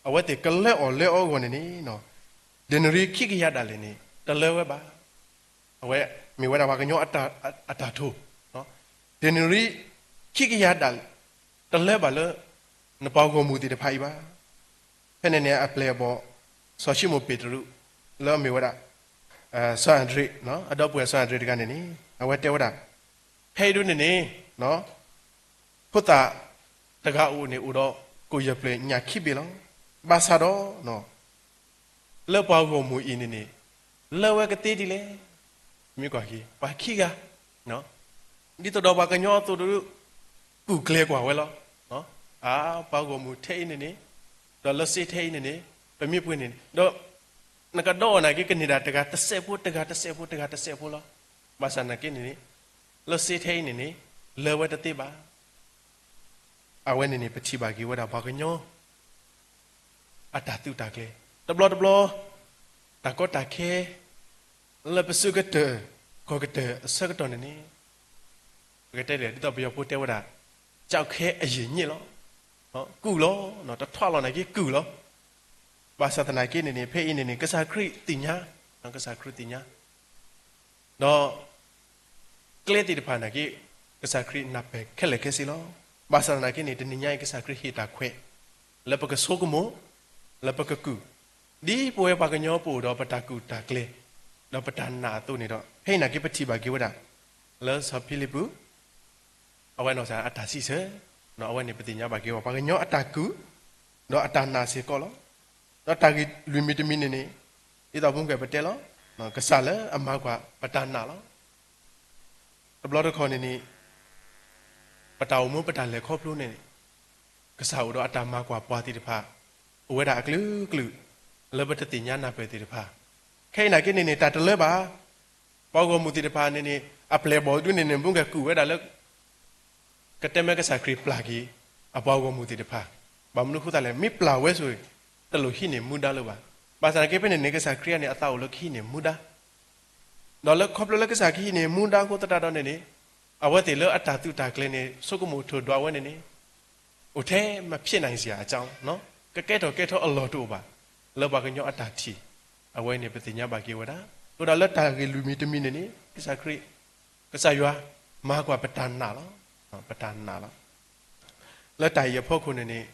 အဝဲသ့ၣ်ကလၢအီၣ်လၢအီအဂီၢ်န့ၣ်န့ၣ်, ဒ့နရံၣ်ခံကယၤဒၣ်လဲာ်န့ၣ် တလၢဝဲဘၣ်. အဝဲမ့ၢ်ဝဲဒၣ်ပှၤကညီအတၢ်ထိၣ်, ဒ့နရံၣ်ခံကယၤဒၣ်လဲာ် တလၢဘၣ်လၢ နပှၤဂီၢ်မုၢ်သ့ၣ်တဖၣ်အံၤဘၣ်. ဖဲန့ၣ်န့ၣ် အပျဲၢ်အဘီၣ် စီၤၡံမိၣ်ပ့းတရူး လၢအမ့ၢ်ဝဲဒၣ် စီၤအၤဒရ့း, အဒီပုၢ်ဝဲၢ်စီၤအၤဒရ့းတဂၤန့ၣ်န့ၣ် အဝဲတဲဝဲဒၣ်, ဖဲအံၤဒ်န့ၣ်န့ၣ် ဖိသၣ်တဂၤအိၣ်န့ၣ် အိၣ်ဒီးကိၣ်ယဲၢ်ဖျၢၣ်ညၣ်ခံဘ့ၣ်လီၤ. ဘၣ်ဆၣ်ဒီး လၢပှၤဂီၢ်မုၢ်အံၤန့ၣ်န့ၣ် လၢဝဲကသ့ဒ်လဲၣ်. မ့ၢ်ကွၢ်က့ၤ ပှၤခံဂၤ ဒ်သိးဒီးပှၤကညီအသိးဒီး ကူၣ်ကျဲၤကွၢ်ဝဲလီၤ. အါ ပှၤဂီၢ်မုၢ်ထဲအံၤန့ၣ်န့ၣ်, ဒီးလၢစ့ထဲအံၤန့ၣ်န့ၣ်, ပမ့ၢ်ပှ့ၤန့ၣ်, ဒီး နကဒီးအီၤနာ်က့ ကန့ၢ်ဒၣ်တဂၤတစဲးဖိ တဂၤတစဲးဖိ တဂၤတစဲးဖိလီၤ. ဘၣ်ဆၣ်နာ်က့န့ၣ်န့ၣ်, လၢစ့ထဲအံၤန့ၣ်န့ၣ် လၢဝဲတသ့ဘၣ်. အဝဲန့ၣ်န့ၣ် ပထံၣ်ဘၣ်က့ၤဝဲဒၣ်ပှၤကညီ အတၢ်သုးတၢ်ကျဲၤ, တဘျီတဘျီ တၢ်ကီတၢ်ခဲ လၢပစုကတၢၢ် ကီၢ်ကတၢၢ်အဆၢကတီၢ်န့ၣ်န့ၣ်, ပကတဲလဲၣ် ဒ်သိးပယီၤဖိတဲဝဲဒၣ် ကျောက်ခဲအရည်ညစ်လီၤ. ကူၣ်လီၤ, တထွးလီၤနာ်က့ကူၣ်လီၤ. ဘၣ်ဆၣ်သနာ်က့န့ၣ်န့ၣ် ဖဲအံၤန့ၣ်န့ၣ် ကစၢ်ခရံာ်သ့ၣ်ညါ, ကစၢ်ခရံာ်သ့ၣ်ညါ ဒီး ကျဲသ့ၣ်တဖၣ်နာ်က့ ကစၢ်ခရံာ်နၢ်ပၢၢ်ခဲလၢာ်ခဲဆ့လီၤ. ဘၣ်ဆၣ်သနာ်က့န့ၣ် တနံၤညါအံၤ ကစၢ်ခရံာ်ဟ့ၣ်တၢ်ခွဲး လၢပကဆိကမိၣ်, လၢပကကူၣ်, ဒ်ပဝဲပှၤကညီပအိၣ်ဒီးပတၢ်ကူၣ်တၢ်ကျဲၤ ဒီးပတၢ်နာ်အသိးန့ၣ်ဒီး ဖဲအံၤနာ်က့ပထံၣ်ဘၣ်က့ၤဝဲဒၣ် လၢစီၤဖံလံးပူး အဝဲနီၢ်ကစၢ်အတၢ်စံးဆၢ, အဝဲန့ၣ်ပသ့ၣ်ညါဘၣ်က့ၤဝဲ ပှၤကညီအတၢ်ကူၣ် ဒီးအတၢ်နာ်စ့ၢ်ကီးလီၤ. ဒီးတၢ်ဂ့ၢ်လွံၢ်မံၤတမံၤန့ၣ်န့ၣ် ဒ်သိးပမုၢ်ကဲၣ်ပတဲလီၤ, ကစၢ်လၢအမၤကွၢ်ပတၢ်နာ်လီၤ. တဘျီတခီၣ်န့ၣ်န့ၣ် ပတၢ်အိၣ်မူပတၢ်လဲၤခီဖျိန့ၣ် ကစၢ်အိၣ်ဒီးအတၢ်မၤကွၢ်ပှၤသ့ၣ်တဖၣ် အိၣ်ဝဲဒၣ်အကလုာ်ကလုာ် လၢပတသ့ၣ်ညါနၢ်ပၢၢ်သ့ၣ်တဖၣ်. ခဲအံၤနာ်က့န့ၣ်န့ၣ် တၢ်တလၢဘၣ်. ပှၤဂီၢ်မုၢ်သ့ၣ်တဖၣ်န့ၣ်န့ၣ် အပျဲၢ်အဘီၣ်ဒုန့ၣ်န့ၣ် မုၢ်ကဲၣ်ကူၣ်ဝဲဒၣ်လၢ ကတဲမ့ၢ်ကစၢ်ခရံာ်ပျၢ်က့ၤ အပှၤဂီၢ်မုၢ်သ့ၣ်တဖၣ်, ဘၣ်မနုၤအဃိသတးလဲၣ်, မ့ၢ်ပျၢ်ဝဲဆိၣ်ဂ့ၤ တလိၣ်ဟံးန့ၢ်မူဒါလၢၤဘၣ်. ဘၣ်ဆၣ်သနာ်က့ဖဲန့ၣ်န့ၣ် ကစၢ်ခရံာ်န့ၣ် အသးအိၣ်လၢကဟံးန့ၢ်မူဒါ, ဒီးလၢခီဖျိလၢကစၢ်ခရံာ်ဟံးန့ၢ်မူဒါအဃိသတးဒီးန့ၣ်န့ၣ်, အဝဲသ့ၣ်လၢအတၢ်သုးတၢ်ကျဲၤန့ၣ် ဆိကမိၣ်ထိၣ်ဒွးဝဲန့ၣ်န့ၣ် အိၣ်ထဲမ့ၢ် ဖြစ်နိုင်စရာအကြောင်း, ကကဲထီၣ်ကဲထီၣ်အလီၢ်တအိၣ်ဘၣ်, လၢပှၤကညီအတၢ်ထံၣ်, အဝဲန့ၣ်ပသ့ၣ်ညါဘၣ်က့ၤဝဲဒၣ်. အဃိဒီးလၢတၢ်ဂ့ၢ်လွံၢ်မံၤတမံၤန့ၣ်န့ၣ် ကစၢ်ခရံာ်, ကစၢ်ယွၤ မၤကွၢ်ပတၢ်နာ်လီၤ, ပတၢ်နာ်လီၤ. လၢတၢ်အံၤအဖီခိၣ်န့ၣ်န့ၣ်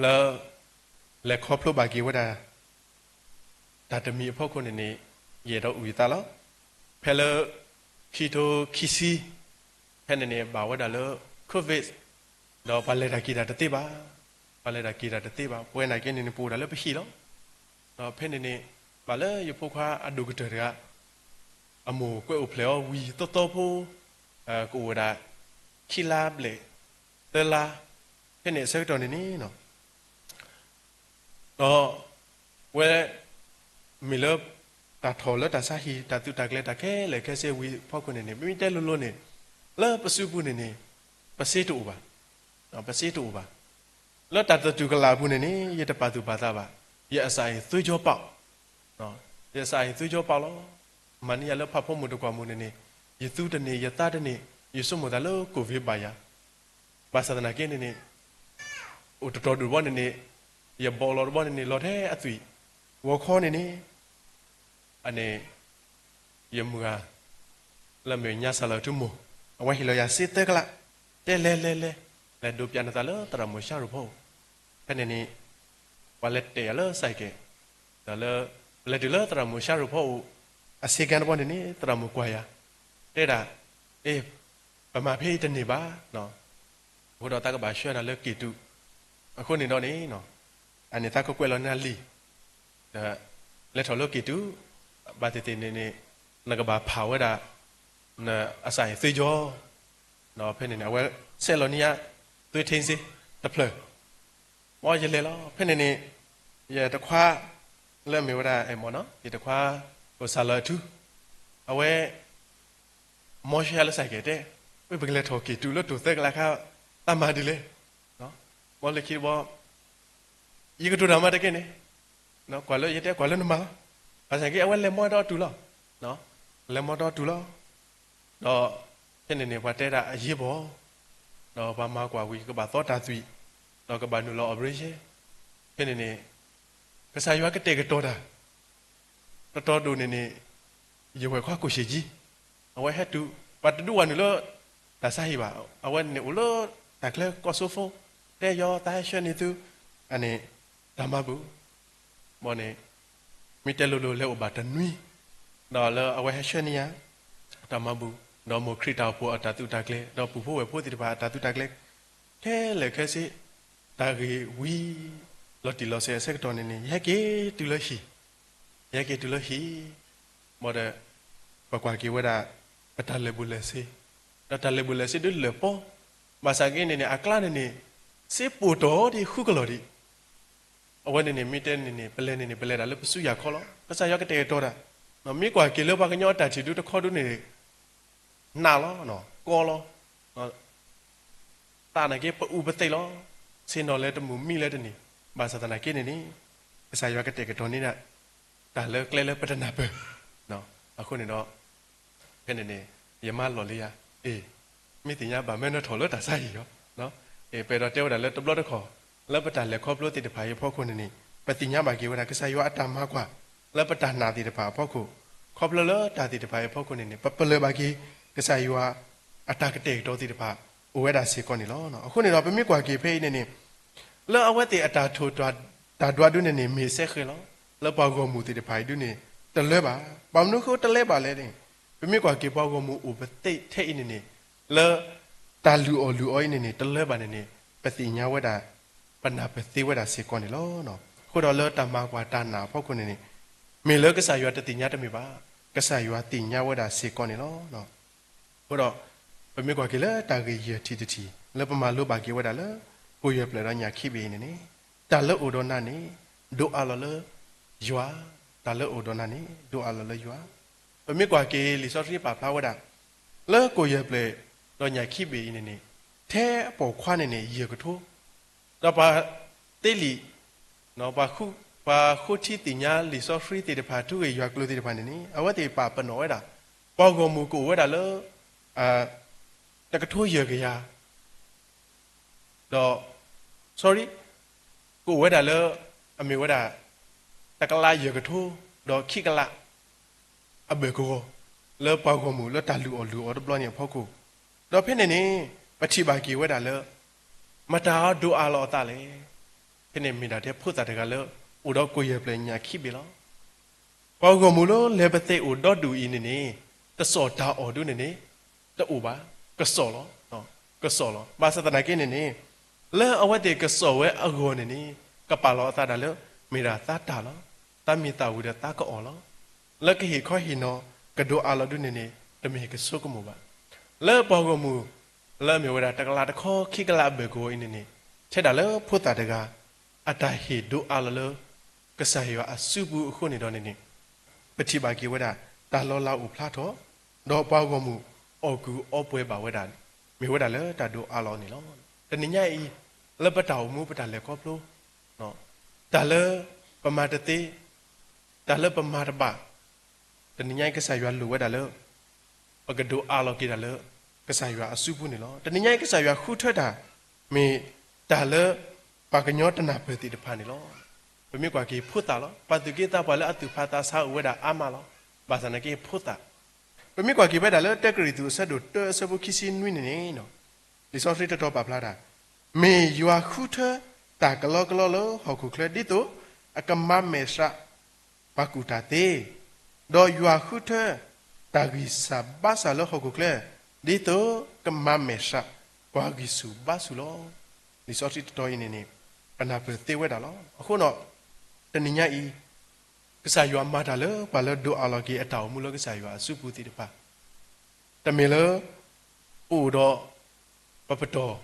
လၢ လဲၤခီဖျိဘၣ်က့ၤဝဲဒၣ် တၢ်တမံၤအဖီခိၣ်န့ၣ်န့ၣ် ယအဲၣ်ဒိးအုၣ်ယသးလီၤ. ဖဲလၢ ခံထိခံဆံ ဖဲန့ၣ်န့ၣ် ဘၣ်ဝဲဒၣ်လၢ COVID ဒီးပှၤလဲၤတၢ်က့ၤတၢ်တသ့ဘၣ်, ပှၤလဲၤတၢ်က့ၤတၢ်တသ့ဘၣ်, ပဝဲနာ်က့န့ၣ်န့ၣ် ပအိၣ်ဒၣ်လၢပဟံၣ်လီၤ. ဒီးဖဲန့ၣ်န့ၣ် ဘၣ်လၢယဖိခွါအဒိၣ်ကတၢၢ်တဂၤ အမိၢ်ကွဲးအိၣ်ဖျဲၣ်အီၤဝံၤသီသီဖိ, ကအိၣ်ဝဲဒၣ် ခံလါဘျဲၣ် သၢလါ, ဖဲန့ၣ်အဆၢကတီၢ်န့ၣ်န့ၣ် ဒီး ဝဲ မ့ၢ်လၢ တၢ်ထီၣ်လၢတၢ်ဆါဟံၣ် တၢ်သုးတၢ်ကျဲၤတၢ်ခဲလၢာ်ခဲဆ့ဝံၤအဖီခိၣ်န့ၣ်န့ၣ် ပမ့ၢ်တဲလိၤလိၤန့ၣ် လၢပစုပူၤန့ၣ်န့ၣ် ပစ့တအိၣ်ဘၣ်, ပစ့တအိၣ်ဘၣ်. လၢတၢ်သတူၢ်ကလာ်အပူၤန့ၣ်န့ၣ် ယတပာ်သူၣ်ပာ်သးဘၣ်, ယအစၢ်အံၤသွေးကြောပေါက်, ယအစၢ်အံၤသွေးကြောပေါက်လီၤ. မၤန့ၢ်ယၤလၢဖးဖီမုၢ်တကွၢ်မုၢ်န့ၣ်န့ၣ် ယသူတန့ၢ် ယသါတန့ၢ် ယဆိကမိၣ်သးလၢ COVID ဘၣ်ယၤ ဘၣ်ဆၣ်သနာ်က့န့ၣ်န့ၣ် အိၣ်တတီၤဒူၣ်တဘျီန့ၣ်န့ၣ် ယဘီၣ်လီၤတဘျီန့ၣ်န့ၣ် လီၤထဲအသွံၣ်, ဂီၤခီန့ၣ်န့ၣ် အန့ၣ် ယမုၢ်ဂၤ လၢမ့ၢ်ညါစၢ်လီၤထူမိၢ် အဝဲဟ့ၣ်လီၤယၤစ့သၢကလး, တဲလဲၤလဲၤလဲၤ လဲၤဒိးပၠးနသးလၢသရၣ်မုၣ်ရှါရိၤဖီအိၣ်, ဖဲန့ၣ်န့ၣ် ပှၤလဲၤတဲာ်ယၤလၢစဲးကဲး, ဒီးလၢ ပလဲၤတုၤလၢသရၣ်မုၣ်ရှါရိၤဖီအိၣ် အဆ့ကၤတဘျီန့ၣ်န့ၣ် သရၣ်မုၣ်ကွၢ်ယၤ, တဲဒၣ်, အ့ ပမၤဖဲအံၤတန့ၢ်ဘၣ်, အဃိဒီးသးကဘၣ်ဆှၢနၤလၢက့ၣ်တူး, အဃိန့ၣ်ဒီးန့ၣ် အန့ၣ်သးကကွဲးလီၤနၤလံာ်, ဒီး လဲၤထီၣ်လၢက့ၣ်တူး, ဘၣ်သ့ၣ်သ့ၣ်န့ၣ်န့ၣ် နကဘၣ်ဖးဝဲဒၣ် နအစၢ်အံၤသွေးကြော, ဒီးဖဲန့ၣ်န့ၣ် အဝဲဆဲးလီၤန့ၢ်ယၤ သွေးထင်းစ့, တဖျၢၣ်, မ်ယလဲၤလီၤ. ဖဲန့ၣ်န့ၣ် ယတခွါ လၢအမ့ၢ်ဝဲဒၣ် အဲၣ်မီၣ်နီၤ, ယတခွါ အိၣ်စၢ်လီၤအထူ, အဝဲ မ်ယၤလၢစၢ်ကဲၣ်တဲ, ဝဲပကလဲၤထီၣ်က့ၤတုၤလၢတိၤသၢကလးခါ, တၢ်မၤဒ်လဲၣ်. မ်လၢခံတဘျီ ယကတိၤတၢ်မၤတက့ၢ်န့ၣ်, ကွၢ်လၢယတဲကွၢ်လၢနမၤလီၤ. ဘၣ်ဆၣ်က့ အဝဲလဲၤမီၢ်ဒီးတုၤလီၤ, လဲၤမီၢ်ဒီးတုၤလီၤ. ဒီးဖဲန့ၣ်န့ၣ် ပှၤတဲဒၣ်အရေးပေါ်, ဒီးပှၤမၤကွၢ်ဝံၤ ကဘၣ်သီတၢ်သွံၣ်, ဒီးကဘၣ်နုာ်လီၤ operation. ဖဲန့ၣ်န့ၣ် ကစၢ်ယွၤကတဲာ်ကတီၤတၢ် တတီၤဒိၣ်န့ၣ်န့ၣ် ယဝဲၢ်ခွါကိၣ်ရှ့ၣ်ကၠံ, အဝဲဟဲတုၤ, ပှၤတဒူးဝဲနုာ်လၢ တၢ်ဆါဟံၣ်ဘၣ်, အဝဲန့ၣ်အိၣ်လၢ တၢ်ချၢကီၢ်စိဖိ, တဲယီၤသးဟဲဆှၢန့ၢ်သု, အန့ၣ် တၢ်မၤဘူၣ်, ဘၣ်န့ၣ် မ့ၢ်တဲလိၤလိၤလဲၤအိၣ်ဘၣ်တနွံ, ဒီးလၢအဝဲဟဲဆှၢန့ၢ်ယၤ တၢ်မၤဘူၣ်, ဒီးမိၢ်ခရံာ်တၢ်အိၣ်ဖှိၣ်အတၢ်သုးတၢ်ကျဲၤ, ဒီးပုၢ်ဖိဝဲၢ်ဖိသ့ၣ်တဖၣ်အတၢ်သုးတၢ်ကျဲၤ ခဲလၢာ်ခဲဆ့, တၢ်ဂ့ၢ်ဝံၤ လီၤတံၢ်လီၤဆဲးအဆၢကတီၢ်န့ၣ်န့ၣ် ယဟဲက့ၤတုၤလၢဟံၣ်, ယဟဲက့ၤတုၤလၢဟံၣ်, ဘၣ်ဒီး ပကွၢ်က့ၤဝဲဒၣ် ပတၢ်လဲၤဘူးလဲၤဆ့, ဒီးတၢ်လဲၤဘူးလဲၤဆ့ဒုးလၢာ်ပီ, ဘၣ်ဆၣ်က့န့ၣ်န့ၣ် အကျါန့ၣ်န့ၣ် စ့ပိာ်တီၢ်ဒံးဃုကလီၢ်ဒံး အဝဲန့ၣ်န့ၣ် မ့ၢ်တဲန့ၣ်န့ၣ် ပလဲၤန့ၣ်န့ၣ် ပလဲၤဒၣ်လၢပစုယၤခီလီၤ. ကစၢ်ယွၤကတဲာ်ကတီၤတၢ်, မ့ၢ်ကွၢ်က့ၤလၢပှၤကညီအတၢ်ထံၣ်ဒုးတခီဒုးန့ၣ် နးလီၤ, ကီလီၤ, သးနာ်က့ ပအူပသ့လီၤ, ဆ့ၣ်နီၤလဲၤတမုာ်မံလၢတန့ၢ်, ဘၣ်ဆၣ်သနာ်က့န့ၣ်န့ၣ် ကစၢ်ယွၤကတဲာ်ကတီၤန့ၢ်ဒၣ် တၢ်လၢကျဲလၢပတနၢ်ပၢၢ်, အဃိန့ၣ်ဒီး ဖဲန့ၣ်န့ၣ် ယမါလီၢ်လံယၤ, အ့ၣ်, မ့ၢ်သ့ၣ်ညါဘၣ်မၢနထီၣ်လၢတၢ်ဆါဟံၣ်လီၤ. ပအဲၣ်ဒိးတဲဝဲဒၣ်လၢတဘျီတခီၣ် လၢပတၢ်လဲၤခီဖျိသ့ၣ်တဖၣ်အံၤအဖီခိၣ်န့ၣ်န့ၣ် ပသ့ၣ်ညါဘၣ်က့ၤဝဲဒၣ် ကစၢ်ယွၤအတၢ်မၤကွၢ် လၢပတၢ်နာ်သ့ၣ်တဖၣ်အဖီခိၣ်, ခီဖျိလၢတၢ်သ့ၣ်တဖၣ်အံၤအဖီခိၣ်န့ၣ်န့ၣ် ပပလၢၢ်ဘၣ်က့ၤ ကစၢ်ယွၤအတၢ်ကတဲာ်ကတီၤသ့ၣ်တဖၣ် အိၣ်ဝဲဒၣ်စ့ၢ်ကီးန့ၣ်လီၤ. အဃိန့ၣ်ဒီး ပမ့ၢ်ကွၢ်က့ၤဖဲအံၤန့ၣ်န့ၣ် လၢအဝဲသ့ၣ်အတၢ်ထိၣ်တၢ်ဒွးဒုးန့ၣ်န့ၣ် မ့ၢ်စဲဃဲၤလီၤ. လၢပှၤဂီၢ်မုၢ်သ့ၣ်တဖၣ်အံၤဒုးန့ၣ် တလၢဘၣ်. ဘၣ်မနုၤဃိတလၢဘၣ်လဲၣ်န့ၣ် ပမ့ၢ်ကွၢ်က့ၤပှၤဂီၢ်မုၢ်အိၣ်ပသ့ထဲအံၤန့ၣ်န့ၣ် လၢ တၢ်လုၢ်အီၣ်လုၢ်အီအံၤန့ၣ်န့ၣ် တလၢဘၣ်န့ၣ်န့ၣ် ပသ့ၣ်ညါဝဲဒၣ် ပနၢ်ပၢၢ်သ့ဝဲဒၣ်စ့ၢ်ကီးန့ၣ်လီၤ. အဃိဒီးလၢတၢ်မၤကွၢ်တၢ်နာ်အဖီခိၣ်န့ၣ်န့ၣ် မ့ၢ်လၢကစၢ်ယွၤတသ့ၣ်ညါတမ့ၢ်ဘၣ်, ကစၢ်ယွၤသ့ၣ်ညါဝဲဒၣ်စ့ၢ်ကီးန့ၣ်လီၤ. အဃိဒီး ပမ့ၢ်ကွၢ်က့ၤလၢတၢ်ဂ့ၢ်ယဲၢ်ထံၣ်တထံၣ် လၢပမၤလိဘၣ်က့ၤဝဲဒၣ်လၢ ကိၣ်ယဲၢ်ပျဲၢ်ဒီးညၣ်ခံဘ့ၣ်အံၤန့ၣ်န့ၣ် တၢ်လၢအိၣ်ဒီးနၤန့ၣ် ဒိးအးလီၤလၢယွၤ, တၢ်လၢအိၣ်ဒီးနၤန့ၣ် ဒိးအးလီၤလၢယွၤ. ပမ့ၢ်ကွၢ်က့ၤလံာ်စီဆှံပာ်ဖျါဝဲဒၣ် လၢကိၣ်ယဲၢ်ပျဲၢ်ဒီးညၣ်ခံဘ့ၣ်အံၤန့ၣ်န့ၣ် ထဲအပိာ်ခွါန့ၣ်န့ၣ် ယဲၢ်ကထိ ဒီးပှၤသ့လံာ် ပှၤဃိထံသ့ၣ်ညါလံာ်စီဆှံသ့ၣ်တဖၣ် ထူဂ့ၢ်ယွၤကျိၤသ့ၣ်တဖၣ်န့ၣ်န့ၣ် အဝဲသ့ၣ်ပာ်ပနီၣ်ဝဲဒၣ် ပှၤဂီၢ်မုၢ်ကအိၣ်ဝဲဒၣ်လၢ တကထိယဲၢ်ကယၤ ဒီး sorry ကအိၣ်ဝဲဒၣ်လၢ အမ့ၢ်ဝဲဒၣ် တကလးယဲၢ်ကထိ ဒီးခံကလး အဘၢၣ်ကဝီၤ လၢပှၤဂီၢ်မုၢ်လၢတၢ်လုၢ်အီၣ်လုၢ်အီတဘျီန့ၣ်အဖီခိၣ်, ဒီးဖဲန့ၣ်န့ၣ် ပထံၣ်ဘၣ်က့ၤဝဲဒၣ်လၢ မတၤအီၤဒိးအးလီၤအသးလဲၣ်. ဖဲန့ၣ်မ့ၢ်ဒၣ်ထဲဖိသၣ်တဂၤလၢ အိၣ်ဒီးကိၣ်ယဲၢ်ပျဲၢ်ညၣ်ခံဘ့ၣ်လီၤ. ပှၤဂီၢ်မုၢ်လၢလဲၤပသဲအိၣ်ဒီဒူၣ်အံၤန့ၣ်န့ၣ် တစိၢ်တၢ်အီၣ်ဒုးန့ၣ်န့ၣ် တအိၣ်ဘၣ်, ကစီၣ်လီၤ, ကစီၣ်လီၤ. ဘၣ်ဆၣ်သနာ်က့န့ၣ်န့ၣ် လၢအဝဲသ့ၣ်ကစီၣ်ဝဲအဂီၢ်န့ၣ်န့ၣ် ကပာ်လီၤအသးဒၣ်လၢ မ့ၢ်ဒၣ်သးတၢ်လီၤ. သးမ့ၢ်သးဝံၤဒီးသးကအီၣ်လီၤ. လၢကဟ့ၣ်ခီဟ့ၣ်နီၤ ကဒိးအးလီၤဒုးန့ၣ်န့ၣ် တမ့ၢ်ကဆိကမိၣ်ဘၣ်. လၢပှၤဂီၢ်မုၢ် လၢအမ့ၢ်ဝဲဒၣ်တကလးတခီခံကလးအဘၢၣ်ကဝီၤအံၤန့ၣ်န့ၣ် ထဲဒၣ်လၢဖိသၣ်တဂၤ အတၢ်ဟ့ၣ်ဒိးအးလီၤလၢ ကစၢ်ယွၤအစုပူၤအဃိန့ၣ်ဒီးန့ၣ်န့ၣ် ပထံၣ်ဘၣ်က့ၤဝဲဒၣ် တၢ်လီၤလးအိၣ်ဖျါထီၣ်, ဒီးပှၤဂီၢ်မုၢ်အီၣ်ကူၣ်အီပှဲၤဘၣ်ဝဲဒၣ် မ့ၢ်ဝဲဒၣ်လၢတၢ်ဒိးအးလီၤန့ၣ်လီၤ. တနံၤညါအံၤ လၢပတၢ်အိၣ်မူပတၢ်လဲၤခီဖျိ တၢ်လၢပမၤတသ့, တၢ်လၢပမၤတဘၣ်, တနံၤညါအံၤကစၢ်ယွၤလိၣ်ဝဲဒၣ်လၢ ပကဒိးအးလီၤက့ၤတၢ်လၢ ကစၢ်ယွၤအစုပူၤန့ၣ်လီၤ. တနံၤညါအံၤကစၢ်ယွၤဃုထၢတၢ် မ့ၢ်တၢ်လၢ ပှၤကညီတနၢ်ပၢၢ်သ့ၣ်တဖၣ်န့ၣ်လီၤ. ပမ့ၢ်ကွၢ်က့ၤဖိသၣ်လီၤ. ပှၤသူၣ်က့သးပှၢ်လၢအသူၣ်ဖးသးဆးအိၣ်ဝဲဒၣ်အါမးလီၤ. ဘၣ်ဆၣ်သနာ်က့ဖိသၣ် ပမ့ၢ်ကွၢ်က့ၤဝဲဒၣ်လၢတၢကရံၣ်သူးအဆၢဒိၣ်တၢအဆၢဖိခံဆံနွံန့ၣ်န့ၣ် လံာ်စီဆှံတတီၤပာ်ဖျါတၢ်, မ့ၢ်ယွၤဃုထၢတၢ်ကလီကလီလၢဟီၣ်ခိၣ်ချၢ ဒ်သိးအကမၤမဲာ်ဆှး ပှၤကူၣ်တၢ်သ့, ဒီးယွၤဃုထၢတၢ်ဂံၢ်စၢ်ဘါစၢ်လၢဟီၣ်ခိၣ်ချၢ ဒ်သိးကမၤမဲာ်ဆှးပှၤဂံၢ်ဆူၣ်ဘါဆူၣ်လီၤ. လံာ်စီဆှံတတီၤအံၤန့ၣ်န့ၣ် ပနၢ်ပၢၢ်သ့ဝဲဒၣ်လီၤ. အဃိဒီး တနံၤညါအံၤ ကစၢ်ယွၤမၤတၢ်လၢပှၤလၢဒိးအးလီၤက့ၤအတၢ်အိၣ်မူလၢကစၢ်ယွၤအစုပူၤသ့ၣ်တဖၣ် တမ့ၢ်လၢ ပအိၣ်ဒီး ပပတီၢ်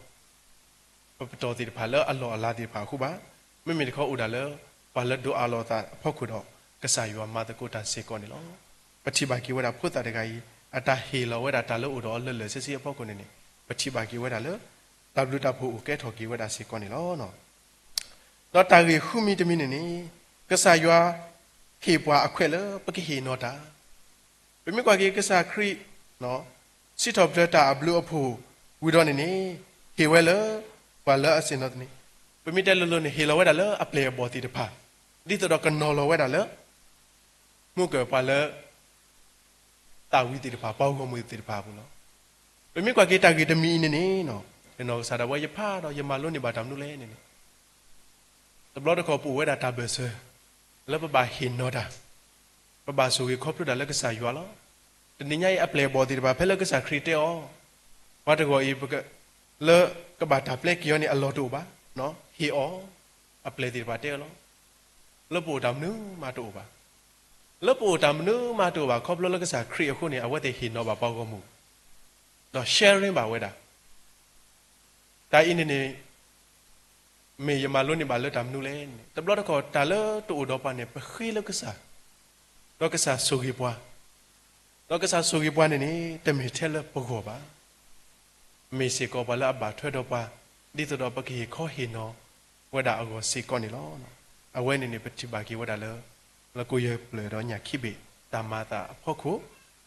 ပပတီၢ်သ့ၣ်တဖၣ်လၢအလီၢ်အလၤသ့ၣ်တဖၣ်အဃိဘၣ်. မ့မ့ၢ်တခီအိၣ်ဒၣ်လၢ ပှၤလၢဒိးအးလီၤအသးအဖီခိၣ်ဒီး ကစၢ်ယွၤမၤသကိးတၢ်စ့ၢ်ကီးန့ၣ်လီၤ. ပထံၣ်ဘၣ်က့ၤဝဲဒၣ်ဖိသၣ်တဂၤအံၤ အတၢ်ဟ့ၣ်လီၤဝဲဒၣ်တၢ်လၢအိၣ်ဒီးအီၤလၢာ်လၢာ်ဆ့ဆ့အဖီခိၣ်န့ၣ်န့ၣ် ပထံၣ်ဘၣ်က့ၤဝဲဒၣ်လၢ တၢ်ဘျုးတၢ်ဖှိၣ်အိၣ်ကဲထီၣ်က့ၤဝဲဒၣ်စ့ၢ်ကီးန့ၣ်လီၤ. ဒီးတၢ်ဂ့ၢ်ဃုမံၤတမံၤန့ၣ်န့ၣ် ကစၢ်ယွၤဟ့ၣ်ပှၤအခွဲးလၢပကဟ့ၣ်နီၤတၢ် ပမ့ၢ်ကွၢ်က့ၤကစၢ်ခရံာ် စံးထီၣ်ပတြၢၤတၢ်အဘျုးအဖှိၣ်ဝံၤဒီးန့ၣ်န့ၣ် ဟ့ၣ်ဝဲလၢ ပှၤလၢအဆ့ၣ်နီၤသန့, ပမ့ၢ်တဲလိၤလိၤန့ၣ် ဟ့ၣ်လီၤဝဲဒၣ်လၢအပျဲၢ်အဘီၣ်သ့ၣ်တဖၣ် ဒ်သိးဒီးကနီၤလီၤဝဲဒၣ်လၢ မုၢ်ကၢၢ်ပှၤလၢ သးဝံၤသ့ၣ်တဖၣ် ပှၤဂီၢ်မုၢ်သ့ၣ်တဖၣ်အပူၤလီၤ. ပမ့ၢ်ကွၢ်က့ၤတၢ်ဂ့ၢ်တမံၤအံၤန့ၣ်န့ၣ် ယနီၢ်ကစၢ်ဒၣ်ဝဲယဖးဒီးယမၤလိန့ၢ်ဘၣ်တၢ်မနုၤလဲၣ်န့ၣ်န့ၣ် တဘျီတခီၣ်ပအိၣ်ဝဲဒၣ်တၢ်ဘၢၣ်စၢၤ လၢပဘၣ်ဟ့ၣ်နီၤတၢ်, ပဘၣ်ဆိၣ်ဂ့ၤခီဖျိတၢ်လၢကစၢ်ယွၤလီၤ. တနံၤညါအံၤအပျဲၢ်အဘီၣ်သ့ၣ်တဖၣ် ဖဲလၢကစၢ်ခရံာ်တဲအီၤ, ပှၤတဂီၢ်အံၤ လၢကဘၣ်တၢ်ပျဲက့ၤအီၤန့ၣ် အလီၢ်တအိၣ်ဘၣ်, ဟ့ၣ်အီၤ, အပျဲၢ်သ့ၣ်တဖၣ်တဲအီၤလီၤ. လၢပအိၣ်တၢ်မနုၤမးတအိၣ်ဘၣ်. လၢပအိၣ်တၢ်မနုၤမးတအိၣ်ဘၣ် ခီဖျိလၢကစၢ်ခရံာ်အဃိန့ၣ် အဝဲသ့ၣ်ဟ့ၣ်နီၤဘၣ်ပှၤဂီၢ်မုၢ်, ဒီး sharing ဘၣ်ဝဲဒၣ် တၢ်အံၤန့ၣ်န့ၣ် မ့ၢ်ယမၤလိန့ၢ်ဘၣ်လၢတၢ်မနုၤလဲၣ်န့ၣ် တဘျီတခီၣ်တၢ်လၢတအိၣ်ဒီးပှၤန့ၣ် ပဃ့လၢကစၢ်, ဒီးကစၢ်ဆိၣ်ဂ့ၤပှၤ, ဒီးကစၢ်ဆိၣ်ဂ့ၤပှၤန့ၣ်န့ၣ် တမ့ၢ်ထဲလၢပဂီၢ်ဘၣ်. မ့ၢ်စ့ၢ်ကီးပှၤလၢအဘၣ်ထွဲဒီးပှၤ ဒ်သိးဒီးပကဟ့ၣ်ခီဟ့ၣ်နီၤဝဲဒၣ်အဂီၢ်စ့ၢ်ကီးန့ၣ်လီၤ. အဝဲန့ၣ်န့ၣ် ပထံၣ်ဘၣ်က့ၤဝဲဒၣ်လၢ လၢကိၣ်ယဲၢ်ပျၢၢ်ဒီးညၣ်ခံဘ့ၣ် တၢ်မၤအသးအဖီခိၣ်,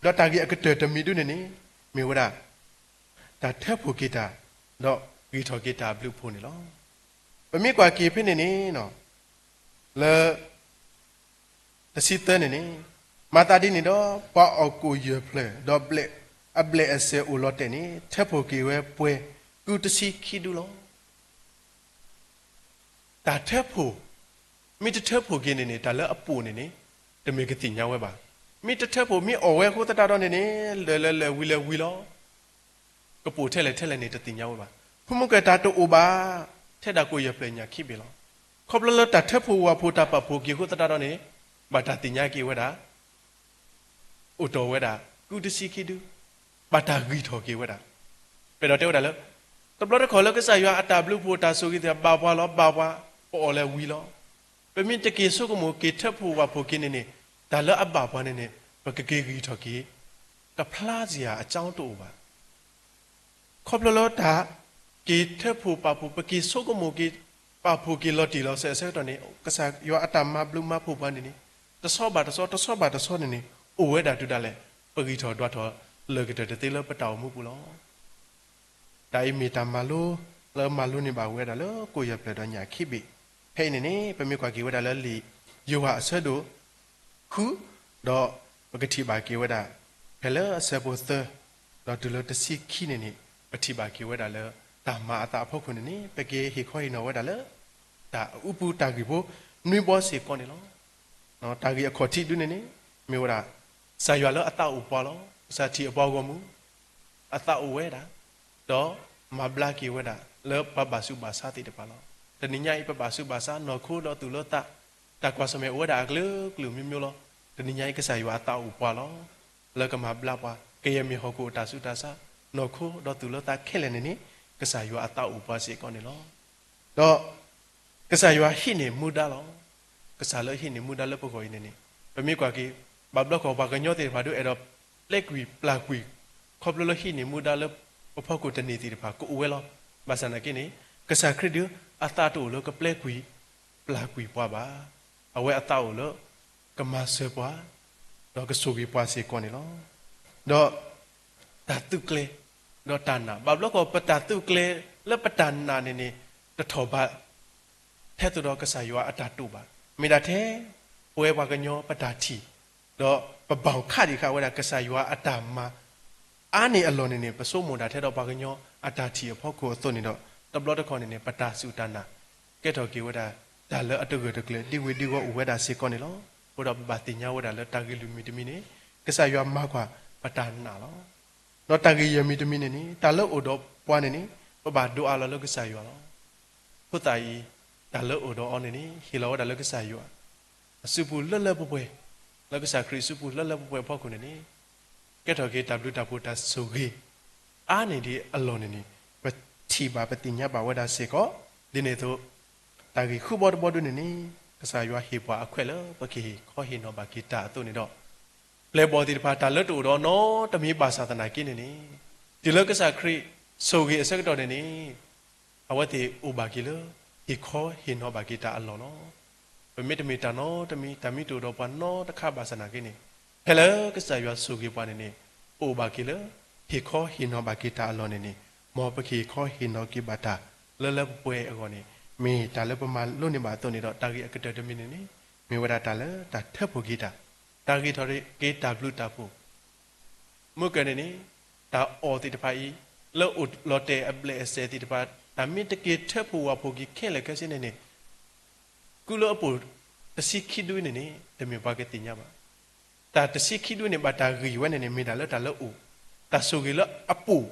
ဒီးတၢ်ဂ့ၢ်အကတၢၢ်တမံၤဒုန့ၣ်န့ၣ် မ့ၢ်ဝဲဒၣ် တၢ်ထၢဖှိၣ်က့ၤတၢ် ဒီးဂံၢ်ထီၣ်က့ၤတၢ်အဘျုးအဖှိၣ်န့ၣ်လီၤ. ပမ့ၢ်ကွၢ်က့ၤဖဲန့ၣ်န့ၣ် လၢ တဆံသၢန့ၣ်န့ၣ်, မၤသးဒ်န့ၣ်ဒီး ပှၤအီၣ်ကိၣ်ယဲၢ်ဖျၢၣ် ဒီးအဘျဲၣ်အစဲၤအိၣ်လီၤတဲာ်န့ၣ် ထၢဖှိၣ်က့ၤဝဲပှဲၤ ကုတဆံခံဒုလီၤ. တၢ်ထၢဖှိၣ်, မ့ၢ်တထၢဖှိၣ်က့ၤန့ၣ်န့ၣ် တၢ်လၢအပိာ်န့ၣ်န့ၣ် တမ့ၢ်ကသ့ၣ်ညါဝဲဘၣ်. မ့ၢ်တထၢဖှိၣ် မ့ၢ်အီၣ်ဝဲအဃိသတးဒီးန့ၣ်န့ၣ် လၢာ်လၢာ်လၢာ်ဝံၤလၢာ်ဝံၤလီၤ. ကပိာ်ထဲလဲၣ်ထဲလဲၣ်န့ၣ် တသ့ၣ်ညါဝဲဘၣ်. ဖုမုၢ်ကၢၢ်တၢ်တအိၣ်ဘၣ် ထဲဒၣ်ကိၣ်ယဲၢ်ဖျၢၣ်ညၣ်ခံဘ့ၣ်လီၤ. ခီဖျိလၢတၢ်ထၢဖှိၣ်ဝၣ်ဖှိၣ်တၢ်ပာ်ဖှိၣ်က့ၤအဃိသတးဒီးန့ၣ် ဘၣ်တၢ်သ့ၣ်ညါက့ၤဝဲဒၣ် အိၣ်တီၢ်ဝဲဒၣ် ကုတဆံခံဒု, ဘၣ်တၢ်ဂံၢ်ထီၣ်က့ၤဝဲဒၣ်. ပအဲၣ်ဒိးတဲဝဲဒၣ်လၢ တဘျီတခီၣ်လၢကစၢ်ယွၤအတၢ်ဘျုးဖှိၣ်တၢ်ဆိၣ်ဂ့ၤသ့ၣ် ဘၣ်ပှၤလီၤ ဘၣ်ပှၤ ပအီၣ်လဲၤဝံၤလီၤ. ပမ့ၢ်တက့ၤဆိကမိၣ်က့ၤထၢဖှိၣ်ဝၣ်ဖှိၣ်က့ၤန့ၣ်န့ၣ် တၢ်လၢအဘၣ်ပှၤန့ၣ်န့ၣ် ပကက့ၤဂံၢ်ထီၣ်က့ၤ ကဖျါစရာအကြောင်းတအိၣ်ဘၣ်. ခီဖျိလၢတၢ်က့ၤထၢဖှိၣ်ပာ်ဖှိၣ် ပက့ၤဆိကမိၣ်က့ၤ ပာ်ဖှိၣ်က့ၤလီၤတံၢ်လီၤဆဲးအဆၢကတီၢ်န့ၣ် ကစၢ်ယွၤအတၢ်မၤဘျုးမၤဖှိၣ်ပှၤန့ၣ်န့ၣ် တဆီဘၣ်တဆီ တဆီဘၣ်တဆီန့ၣ်န့ၣ် အိၣ်ဝဲဒၣ်တုၤဒၣ်လဲာ် ပဂံၢ်ထီၣ်ဒွးထီၣ်လၢာ်ကတၢၢ်တသ့လၢပတၢ်အိၣ်မူပူၤလီၤ. တၢ်အံၤမ့ၢ်တၢ်မၤလိ လၢမၤလိန့ၢ်ဘၣ်ဝဲဒၣ်လၢကိၣ်ယဲၢ်ဖျၢၣ်ဒီးညၣ်ခံဘ့ၣ်. ဖဲအံၤန့ၣ်န့ၣ် ပမ့ၢ်ကွၢ်က့ၤဝဲဒၣ်လၢလံာ်ယိၤဟၣ်အဆၢဒိၣ် ဃု, ဒီးပကထံၣ်ဘၣ်က့ၤဝဲဒၣ် ဖဲလၢအဆၢဖိသၢ ဒီးတုၤလၢတဆံခံန့ၣ်န့ၣ် ပထံၣ်ဘၣ်က့ၤဝဲဒၣ်လၢ တၢ်မၤအသးအဖီခိၣ်န့ၣ်န့ၣ် ပကဟ့ၣ်ခီဟ့ၣ်နီၤဝဲဒၣ်လၢ တၢ်အူပူၤတၢ်ဂံၢ်ဖိ နွံဘီစ့ၢ်ကီးန့ၣ်လီၤ. တၢ်ဂ့ၢ်အခီၣ်ထံးဒုန့ၣ်န့ၣ် မ့ၢ်ဝဲဒၣ် ကစၢ်ယွၤလၢအသးအိၣ်ပှၤလီၤ. ကစၢ်ထံၣ်အပှၤဂီၢ်မုၢ် အသးအိၣ်ဝဲဒၣ်, ဒီးမၤဘျါက့ၤဝဲဒၣ် လၢပှၤဘၣ်ဆူးဘၣ်ဆါသ့ၣ်တဖၣ်လီၤ. တနံၤညါအံၤ ပဘၣ်ဆူးဘၣ်ဆါ နီၢ်ခိဒီးသူၣ်လၢသး တၢ်ကွၢ်ဆၢၣ်မဲာ်အိၣ်ဝဲဒၣ်အကလုာ်ကလုာ်မျိုးမျိုးလီၤ. တနံၤညါအံၤ ကစၢ်ယွၤအသးအိၣ်ပှၤလီၤ. လၢကမၤဘျါပှၤ ကယဲၢ်မ့ၢ်ဟီၣ်ခိၣ်အတၢ်ဆူးတၢ်ဆါ နီၢ်ခိဒီးသူၣ်လၢသးခဲလၢာ်န့ၣ်န့ၣ် ကစၢ်ယွၤအသးအိၣ်ပှၤစ့ၢ်ကီးန့ၣ်လီၤ. ဒီး ကစၢ်ယွၤဟံးန့ၢ်မူဒါလီၤ. ကစၢ်လၢဟံးန့ၢ်မူဒါလၢပဂီၢ်အံၤန့ၣ်န့ၣ် ပမ့ၢ်ကွၢ်က့ၤ ဘၣ်ဘျီခီၣ်ပှၤကညီသ့ၣ်တဖၣ်ဒုးအဲၣ်ဒိးပျဲကွံာ်ပျၢ်ကွံာ် ခီဖျိလၢဟံးန့ၢ်မူဒါလၢပဖီခိၣ်တန့ၢ်သ့ၣ်တဖၣ်ကအိၣ်ဝဲလီၤ. ဘၣ်ဆၣ်သနာ်က့န့ၣ် ကစၢ်ခရံာ်ဒုး အသးတအိၣ်လၢကပျဲကွံာ် ပျၢ်ကွံာ်ပှၤဘၣ်. အဝဲအသးအိၣ်လၢ ကမၤစၢၤပှၤ ဒီးကဆိၣ်ဂ့ၤပှၤစ့ၢ်ကီးန့ၣ်လီၤ. ဒီး တၢ်သုးကျဲၤ ဒီးတၢ်နာ် ဘၣ်ဘျီခီၣ်ပတၢ်သုးကျဲၤလၢပတၢ်နာ်န့ၣ်န့ၣ် တထီၣ်ဘး ထဲသိးဒီးကစၢ်ယွၤအတၢ်တိာ်ဘၣ်. မ့ၢ်ဒၣ်ထဲ ပဝဲပှၤကညီပတၢ်ထံၣ် ဒီးပဘၣ်ခးဒံးဃာ်ဝဲဒၣ်ကစၢ်ယွၤအတၢ်မၤ အါန့ၢ်အလီၢ်န့ၣ်န့ၣ် ပဆိကမိၣ်ဒၣ်ထဲဒီးပှၤကညီအတၢ်ထံၣ်အဖီခိၣ်အသိးန့ၣ်ဒီး တဘျီတခီၣ်န့ၣ်န့ၣ် ပတၢ်စူၢ်တၢ်နာ် ကဲထီၣ်က့ၤဝဲဒၣ် တၢ်လၢအတဂၢၢ်တကျၢၤ ဒံဝ့ၤဒံဝီၤအိၣ်ဝဲဒၣ်စ့ၢ်ကီးန့ၣ်လီၤ. အဃိဒီးပဘၣ်သ့ၣ်ညါဝဲဒၣ်လၢတၢ်ဂ့ၢ်လွံၢ်မံၤတမံၤန့ၣ် ကစၢ်ယွၤမၤကွၢ်ပတၢ်နာ်လီၤ. ဒီးတၢ်ဂ့ၢ်ယဲၢ်မံၤတမံၤန့ၣ်န့ၣ် တၢ်လၢအိၣ်ဒီးပှၤန့ၣ်န့ၣ် ပဘၣ်ဒိးအးလီၤလၢကစၢ်ယွၤလီၤ. ဖိသၣ်အံၤ တၢ်လၢအိၣ်ဒီးအီၤန့ၣ်န့ၣ် ဟ့ၣ်လီၤဝဲဒၣ်လၢကစၢ်ယွၤ အစုပူၤလၢလၢပှဲၤပှဲၤ, လၢကစၢ်ခရံာ်အစုပူၤလၢလၢပှဲၤပှဲၤအဖီခိၣ်န့ၣ်န့ၣ် ကဲထီၣ်က့ၤတၢ်ဘျုးတၢ်ဖှိၣ်တၢ်ဆိၣ်ဂ့ၤ အါန့ၢ်ဒံးအလီၢ်န့ၣ်န့ၣ် ပ ပထံၣ်ဘၣ်ပသ့ၣ်ညါဘၣ်ဝဲဒၣ်စ့ၢ်ကီး, ဒ်န့ၣ်အသိး တၢ်ဂ့ၢ်ဃုဘီတဘီဒုန့ၣ်န့ၣ် ကစၢ်ယွၤဟ့ၣ်ပှၤအခွဲးလၢပကဟ့ၣ်ခီဟ့ၣ်နီၤဘၣ်က့ၤတၢ်အသိးန့ၣ်ဒီး ပျဲၢ်ဘီၣ်သ့ၣ်တဖၣ်တၢ်လၢတအိၣ်ဒီးနီတမံၤဘၣ်ဆၣ်သနာ်က့န့ၣ်န့ၣ် တုၤလၢကစၢ်ခရံာ်ဆိၣ်ဂ့ၤအဆၢကတီၢ်န့ၣ်န့ၣ် အဝဲသ့ၣ်အိၣ်ဘၣ်က့ၤလၢ ဟ့ၣ်ခီဟ့ၣ်နီၤဘၣ်က့ၤတၢ်အလီၢ်လီၤ. ပမ့တမ့ၢ်တၢ်နီတမံၤ တၢ်မ့ၢ်တအိၣ်ဒီးပှၤနီတခါဘၣ်ဆၣ်သနာ်က့န့ၣ် ဖဲလၢကစၢ်ယွၤဆိၣ်ဂ့ၤပှၤန့ၣ်န့ၣ် ပအိၣ်ဘၣ်က့ၤလၢ ဟ့ၣ်ခီဟ့ၣ်နီၤဘၣ်က့ၤတၢ်အလီၢ်န့ၣ်န့ၣ် မ်ပကဟ့ၣ်ခီဟ့ၣ်နီၤက့ၤဘၣ်တၢ်လၢလၢပှဲၤပှဲၤအဂီၢ်န့ၣ် မ့ၢ်တၢ်လၢပမၤလိန့ၢ်ဘၣ်အသိးန့ၣ်ဒီး တၢ်ဂ့ၢ်အကတၢၢ်တမံၤန့ၣ်န့ၣ် မ့ၢ်ဝဲဒၣ်တၢ်လၢတၢ်ထၢဖှိၣ်က့ၤတၢ်, တၢ်ဂ့ၢ်ထီၣ်က့ၤတၢ်ဘျုးတၢ်ဖှိၣ် မုၢ်ကၢၢ်န့ၣ်န့ၣ် တၢ်အီၣ်သ့ၣ်တဖၣ်အံၤ လၢအိၣ်လီၤတဲာ်အဘျဲၣ်အစဲးသ့ၣ်တဖၣ် တၢ်မ့ၢ်တက့ၤထၢဖှိၣ်ဝၣ်ဖှိၣ်က့ၤခဲလၢာ်ခဲဆ့န့ၣ်န့ၣ် ကုၢ်လၢအပိၢ်တဆံခံဒွံန့ၣ်န့ၣ် တမ့ၢ်ပှၤကသ့ၣ်ညါဘၣ်. တၢ်တဆံခံဒွံန့ၣ် ဘၣ်တၢ်ဂံၢ်ဝဲန့ၣ်န့ၣ် မ့ၢ်တၢ်လၢတၢ်လၢအိၣ်, တၢ်ဆိၣ်ဂ့ၤလၢအပိၢ်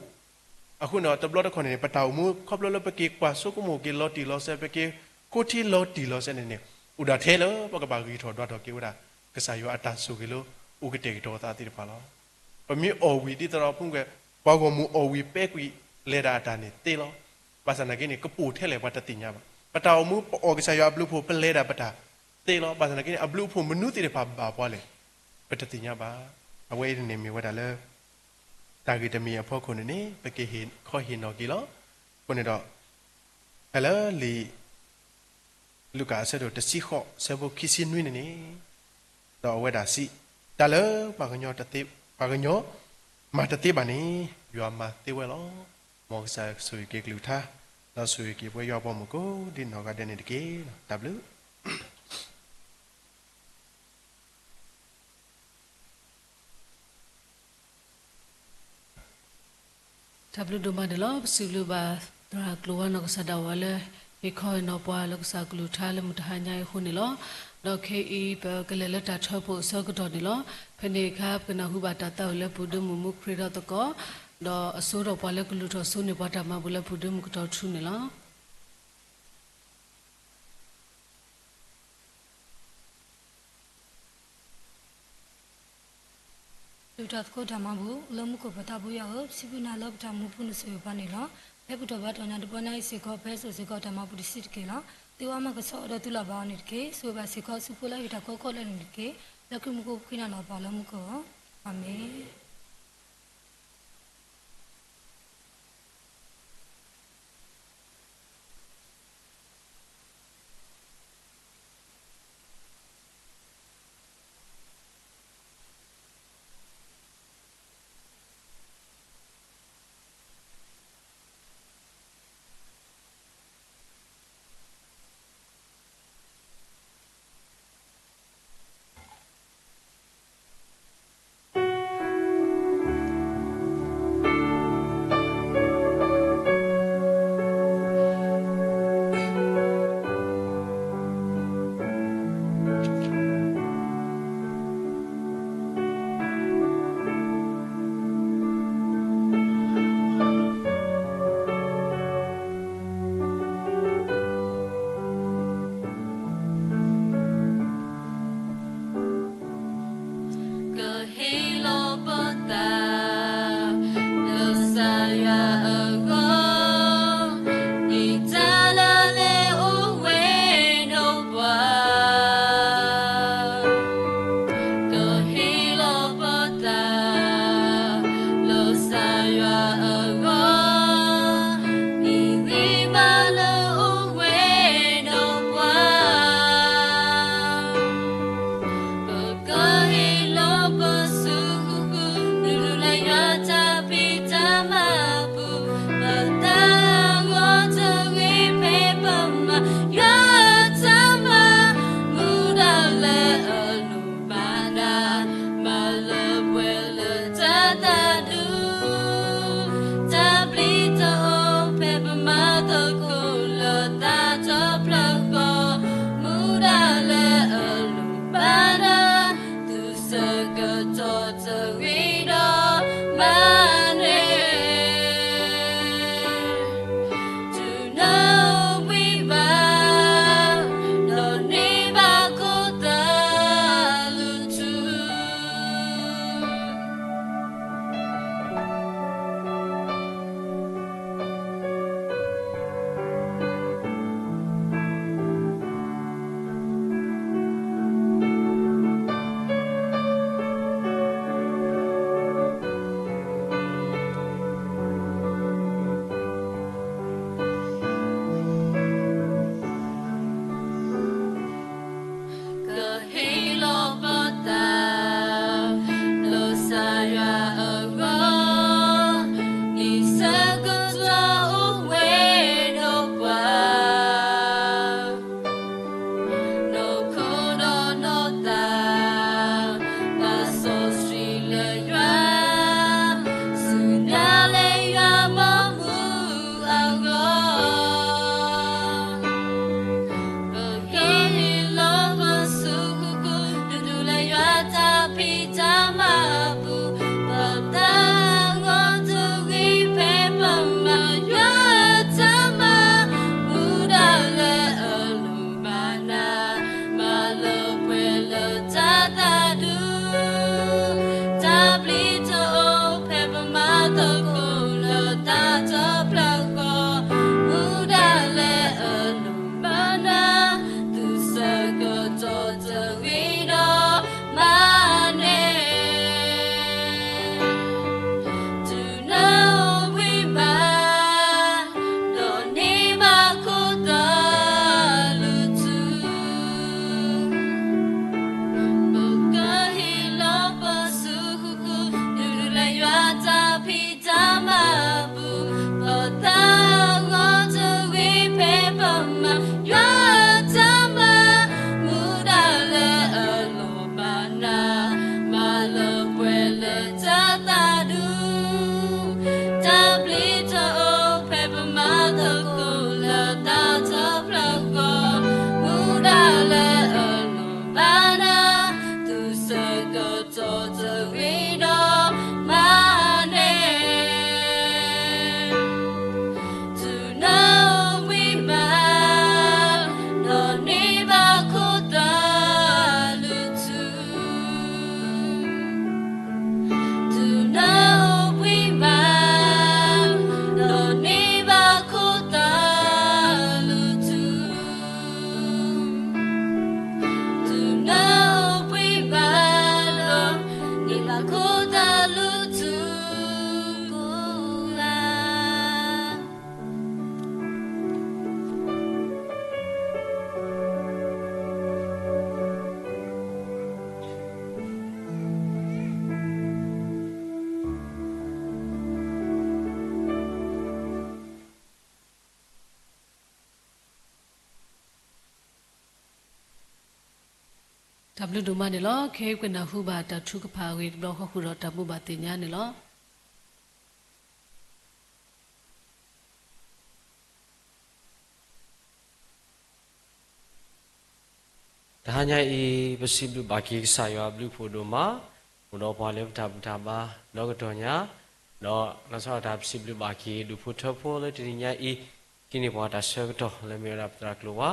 အဃိန့ၣ်တဘျီတခီၣ်န့ၣ်န့ၣ် ပတၢ်အိၣ်မူခီဖျိလၢပက့ၤကွၢ်ဆိကမိၣ်က့ၤလီၤတံၢ်လီၤဆဲး ပက့ၤဃိထံလီၤတံၢ်လီၤဆဲးန့ၣ်န့ၣ် အိၣ်ဒၣ်ထဲလၢပကဘၣ်ဂံၢ်ထီၣ်ဒွးထီၣ်က့ၤဝဲဒၣ် ကစၢ်ယွၤအတၢ်ဆိၣ်ဂ့ၤလၢအိၣ်ကတဲာ်ကတီၤသးသ့ၣ်တဖၣ်လီၤ. ပမ့ၢ်အီၣ်ဝံၤဒ်သိးဒီးဖုကဲ ပှၤဂီၢ်မုၢ်အီၣ်ဝံၤပဲကွံာ် လဲၤဒၣ်အတၢ်န့ၣ်သ့လီၤ. ဘၣ်ဆၣ်သနာ်က့န့ၣ် ကပိၢ်ထဲလဲၣ်ပှၤတသ့ၣ်ညါဘၣ်. ပတၢ်အိၣ်မူပအီၣ်ကစၢ်ယွၤအဘျုးအဖှိၣ် ပလဲၤဒၣ်ပတၢ်သ့လီၤ. ဘၣ်ဆၣ်သနာ်က့န့ၣ် အဘျုးအဖှိၣ်မနုၤသ့ၣ်တဖၣ်ဘၣ်ပှၤလဲၣ် ပတသ့ၣ်ညါဘၣ်. အဝဲအံၤန့ၣ်မ့ၢ်ဝဲဒၣ်လၢ တၢ်ဂ့ၢ်တမံၤအဖီခိၣ်န့ၣ်န့ၣ် ပကဟ့ၣ်ခီဟ့ၣ်နီၤက့ၤလီၤ. အဃိန့ၣ်ဒီး ဖဲလၢလံာ် လူၤကၣ်အဆၢဒိၣ်တဆံဃိး ဆၢဖိခံဆံနွံန့ၣ်န့ၣ် ဒီးအဝဲဒၣ်စံး, တၢ်လၢ ပှၤကညီမၤတသ့ဘၣ်န့ၣ် ယွၤမၤသ့ဝဲလီၤ. မ်ကစၢ်ဆိၣ်ဂ့ၤက့ၤကလုၢ်ကထါ ဒီးဆိၣ်ဂ့ၤက့ၤပဝဲယွၤပှၤမုၣ်ကိးဒံနီၢ်ဂၤဒဲးန့ၣ်တက့ၢ်. တၢ်ဘျုး တၢ်ဘျုးဒိၣ်မးန့ၣ်လီၤ. ပစံးဘျုးဘၣ်သရၣ်ကျိၤဝါနီၢ်ကစၢ်ဒၣ်ဝဲလၢ ဟ့ၣ်ခီဟ့ၣ်နီၤပှၤလၢကစၢ်ကလုၢ်ကထါလၢမုၢ်တဟါညါအံၤအဃိန့ၣ်လီၤ. ဒီးခဲအံၤပကလဲၤလၢတၢ်ထၢဖှိၣ်အဆၢကတီၢ်န့ၣ်လီၤ. ဖဲန့ၣ်အခါ ပကနၢ်ဟူဘၣ်တၢ်သးဝံၣ်လၢပူၤဒ့မုၣ်မူခရံာ်ထီၣ်သကိး, ဒီးအစိဒီးပှၤလၢကလုၢ်ထီၣ်စိန့ၢ်ပှၤတၢ်မၤဘူၣ်လၢပူၤဒ့မုၣ်ကတီၢ်ထူန့ၣ်လီၤ. ကလုၢ်ထီၣ်သကိးတၢ်မၤဘူၣ် အိၣ်လၢမူခိၣ်ပတၢ်ဘိယွၤဧၢ, ပစံးဘျုးနၤလၢပတၢ်မူပူၤနဆိၣ်ဂ့ၤပှၤန့ၣ်လီၤ. ဖဲပတီၢ်ဘၣ်တနံၤညါတဘျီညါအံၤစ့ၢ်ကီး ပဟဲစိာ်စ့ၢ်ကီးတၢ်မၤဘူၣ်တဆံးတက့ၢ်လီၤ. သုဝဲမၤကဆှီဒီးသုလီၤဘၣ်အီၤန့ၣ်တက့ၢ်. ဆိၣ်ဂ့ၤဘၣ်စ့ၢ်ကီး ဆူဖိလၢအဂ့ၤတၢ်ကီကီလၢန့ၣ်တက့ၢ်. လၢခရံာ်မူခိၣ်ပဃ့နၤလီၤပာ်လၢမူခိၣ်ဧၢ, အၤမ့ၣ်. တၢ်ဘျုးဒိၣ်မးန့ၣ်လီၤ. ခဲအံၤပနၢ်ဟူဘၣ်တၢ်ထုကဖၣ်အဂ့ၢ်တဘျီဃီဃုာ်ဒီးတၢ်ဘိးဘၣ်သ့ၣ်ညါန့ၣ်လီၤ. တဟါညါအံၤ ပစံးဘျုးဘၣ်က့ၤကစၢ်ယွၤအဘျုးအဖှိၣ်ဒိၣ်မး, အိၣ်ဒီးပှၤလၢပတၢ်ဘူၣ်တၢ်ဘါဒီကတီၢ်ညါ, ဒီးလီၤဆီဒၣ်တၢ်ပစံးဘျုးဘၣ်က့ၤ ဒူၣ်ဖိထၢဖိလၢတနံၤညါအံၤ ဟံးန့ၢ်ပှၤတၢ်ဆၢကတီၢ်လၢမ့ၢ်ဝဲဒၣ်ပသရၣ်ကျိၤဝါ,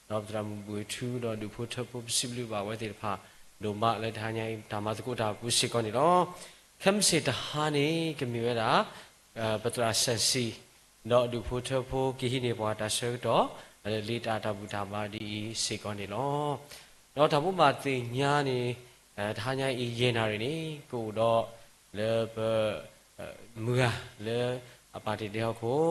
ဒီးပသရၣ်မုၣ်ဘှ့ၣ်ထူ ဒီးဒူၣ်ဖိထၢဖိ ပစံးဘျုးဘၣ်ဝဲသ့ၣ်တဖၣ် ဒိၣ်မးလၢတဟါညါအံၤ တၢ်မၤသကိးတၢ်အပူၤစ့ၢ်ကီးန့ၣ်လီၤ. ခဲမုၢ်ဆ့ၣ်တဟါန့ၣ် ကမ့ၢ်ဝဲဒၣ် ပသရၣ်စၣ်စံၣ် ဒီးဒူၣ်ဖိထၢဖိ ကဟံးန့ၢ်ပှၤတၢ်ဆၢကတီၢ် လၢလ့တၢ်တၢ်ဘူၣ်တၢ်ဘါဒ်အံၤစ့ၢ်ကီးန့ၣ်လီၤ. ဒီးတၢ်ဘိးဘၣ်သ့ၣ်ညါန့ၣ် တဟါညါအံၤ ယဲၢ်နၣ်ရံၣ်န့ၣ် ကအိၣ်ဒီးလၢပ မုၢ်ဂၤလၢအပာ်တ့ၢ်ဒဲဟီၣ်ခိၣ်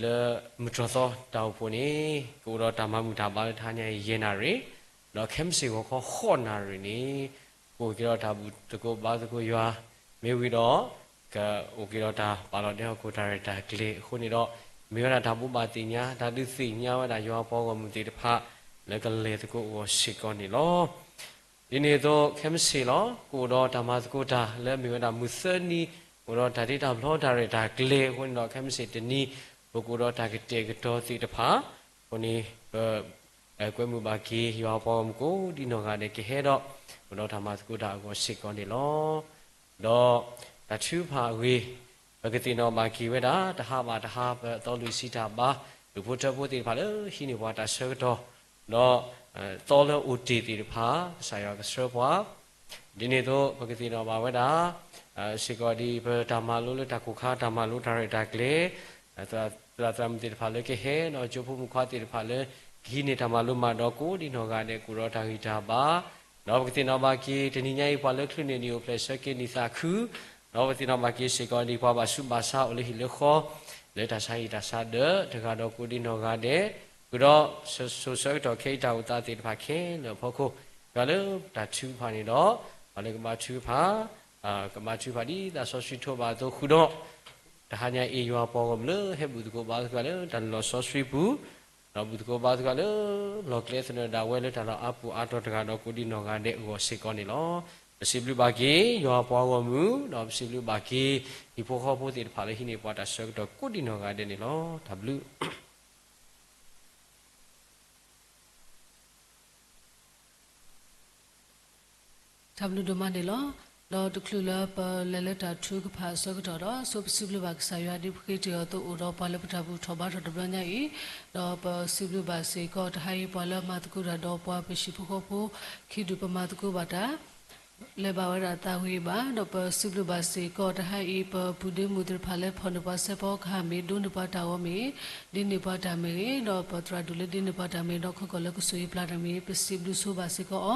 လၢမုၢ်တြီၢ်သီတၢ်အိၣ်ဖှိၣ်န့ၣ် ကအိၣ်ဒီးတၢ်မၤဘူၣ်တၢ်ဘါလၢတဟါညါအံၤ ယဲၢ်နၣ်ရံၣ်, ဒီးခဲမုၢ်ဆ့ၣ်ဂီၤခီ ဃိးနၣ်ရံၣ်န့ၣ် ကအိၣ်က့ၤဒီးတၢ်ဘူၣ်သကိးဘါသကိးယွၤ မ့ၢ်ဝံၤဒီး ကအိၣ်က့ၤဒီးတၢ်ပာ်လီၤဒဲဟီၣ်ခိၣ်တၢ်ရဲၣ်တၢ်ကျဲၤအဃိန့ၣ်ဒီး မ့ၢ်ဝဲဒၣ်တၢ်ဘိးဘၣ်သ့ၣ်ညါ တၢ်ဒုးသ့ၣ်ညါဝဲဒၣ်ယွၤအပှၤဂီၢ်မုၢ်သ့ၣ်တဖၣ် လၢကလဲၤသကိးအဂီၢ်စ့ၢ်ကီးန့ၣ်လီၤ. ဒ်န့ၣ်အသိး ခဲမုၢ်ဆ့ၣ်လီၤ ကအိၣ်ဒီးတၢ်မၤသကိးတၢ်လၢမ့ၢ်ဝဲဒၣ်မုၢ်သၢနံၤ အိၣ်ဒီးတၢ်တ့တၢ်ဖျီတၢ်ရဲၣ်တၢ်ကျဲၤအဃိန့ၣ်ဒီး ခဲမုၢ်ဆ့ၣ်တနံၤ ပကအိၣ်ဒီးတၢ်ကတဲာ်ကတီၤသ့ၣ်တဖၣ် အဃိန့ၣ် ပ ကွဲမုာ်ဘၣ်က့ၤယွၤအပှၤဂီၢ်မုၢ်ကိးဒံနီၢ်ဂၤဒဲးကဟဲဒီး အိၣ်ဒီးတၢ်မၤသကိးတၢ်အဂီၢ်စ့ၢ်ကီးန့ၣ်လီၤ. ဒီးတၢ်ထုကဖၣ်အဂ့ၢ် ပကသ့ၣ်နီၣ်ဘၣ်က့ၤဝဲဒၣ် တဟါဘၣ်တဟါ ပသီလွံၢ်ဆံတၢ်ဘါ ဒူၣ်ဖိထၢဖိသ့ၣ်တဖၣ်လၢဟံးန့ၢ်ပှၤတၢ်ဆၢကတီၢ် ဒီး သီလၢအိၣ်တ့ၢ်သ့ၣ်တဖၣ် ကစၢ်ယွၤကဆှၢပှၤ ဒ်န့ၣ်အသိး ပကသ့ၣ်နီၣ်ဘၣ်ဝဲဒၣ် စ့ၢ်ကီးဒ်ပတၢ်မၤလိလၢတၢ်ကိၢ်ခါ တၢ်မၤလိတၢ်ရဲၣ်တၢ်ကျဲၤ သရၣ်သရၣ်မုၣ်သ့ၣ်တဖၣ်လၢကဟဲ ဒီးကၠိဖိမုၣ်ခွါသ့ၣ်တဖၣ်လၢ ကဟံးန့ၢ်တၢ်မၤလိမးဒီး ကိးဒံနီၢ်ဂၤဒဲး ကအိၣ်ဒီးတၢ်ဂံၢ်တၢ်ဘါ ဒီးပကသ့ၣ်နီၣ်ဘၣ်က့ၤ တနံၤညါအံၤ ပှၤလၢချုးန့ၢ်နံၣ်အိၣ်ဖျဲၣ်ဆၢက့ၤနံၣ်သးခု ဒီးပကသ့ၣ်နီၣ်ဘၣ်က့ၤစ့ၢ်ကီးဒ်ပှၤဘၣ်ဆူးဘၣ်ဆါအိၣ်လၢဟံၣ်လၢဃီ လၢတၢ်ဆါဟံၣ်တၢ်ဆါဒၢး တဂၤဒီးကိးဒံနီၢ်ဂၤဒဲး ဃုာ်ဒီး စိၤဆၢကတီၢ်ခဲအံၤတၢ်အိၣ်သးသ့ၣ်တဖၣ်ခဲလၢာ်အဖီခိၣ် ပှၤလၢတၢ်ထုကဖၣ်န့ၣ်ဒီး ပှၤလၢကဘါထုကဖၣ် ကဘါထုကဖၣ်ဒ်သးစီဆှံထိးဘၣ်အသိးဃုာ်ဒီး တဟါညါအံၤ ယွၤပှၤဂီၢ်မုၢ်လၢဟဲဘူၣ်သကိးဘါသကိးလၢတၢ်လီၢ်စီဆှံပူၤ ဒီးဘူၣ်သကိးဘါသကိးလၢ လီၢ်ကျဲသနၢၣ်ဒၣ်ဝဲလၢတၢ်လီၢ်အါပူၤအါတီၤတဂၤဒီးကိးဒံနီၢ်ဂၤဒဲးအဂီၢ်စ့ၢ်ကီးန့ၣ်လီၤ. ပစံးဘျုးဘၣ်က့ၤ ယွၤပှၤဂီၢ်မုၢ် ဒီးပစံးဘျုးဘၣ်က့ၤ ဟံၣ်ဖိဃီဖိသ့ၣ်တဖၣ်လၢဟံးန့ၢ်ပှၤတၢ်ဆၢကတီၢ်ကိးဒံနီၢ်ဂၤဒဲးန့ၣ်လီၤ. တၢ်ဘျုး တၢ်ဘျုးဒိၣ်မးန့ၣ်လီၤ. ဒီးတချုးလၢပလဲၤလၢတၢ်ထုကဖၣ်အဆၢကတီၢ်ဒီး ဆိပစံးဘျုးဘၣ်ကစၢ်ယွၤဒ်ပဃ့တ့ၢ်အီၤအသိးအိၣ်ဒီးပှၤလၢပတၢ်ဘူၣ်ထီၣ်ဘါထီၣ်တဘျီညါအံၤ, ဒီးပစံးဘျုးဘၣ်စ့ၢ်ကီး တဟါအံၤပှၤလၢမၤသကိးတၢ်ဒီးပှၤပဟံၣ်ဖိဃီဖိ ခံဒူၣ်ပမၤသကိးဘၣ်တၢ် လဲၤဘၣ်ဝဲဒၣ်သးဂ့ၤဘၣ်, ဒီးပစံးဘျုးဘၣ်စ့ၢ်ကီး တဟါအံၤ ပပုၢ်ဒ့မုၣ်သ့ၣ်တဖၣ်လၢဖီၣ်န့ၢ်ပှၤစဲးဖီကဟၣ်မ့ၢ် ဒိးန့ၢ်ပှၤတၢ်ဂီၤမ့ၢ် ဒ့န့ၢ်ပှၤတၢ်မ့ၢ်ဂ့ၤ, ဒီးပသရၣ်ဒိၣ်လၢဒ့န့ၢ်ပှၤတၢ်မ့ၢ် ဒီးခီကီၢ်လၢကဆိၣ်ဂ့ၤပျၢ်တၢ်မ့ၢ်ဂ့ၤ ပစံးဘျုးဆိဘၣ်စ့ၢ်ကီးအီ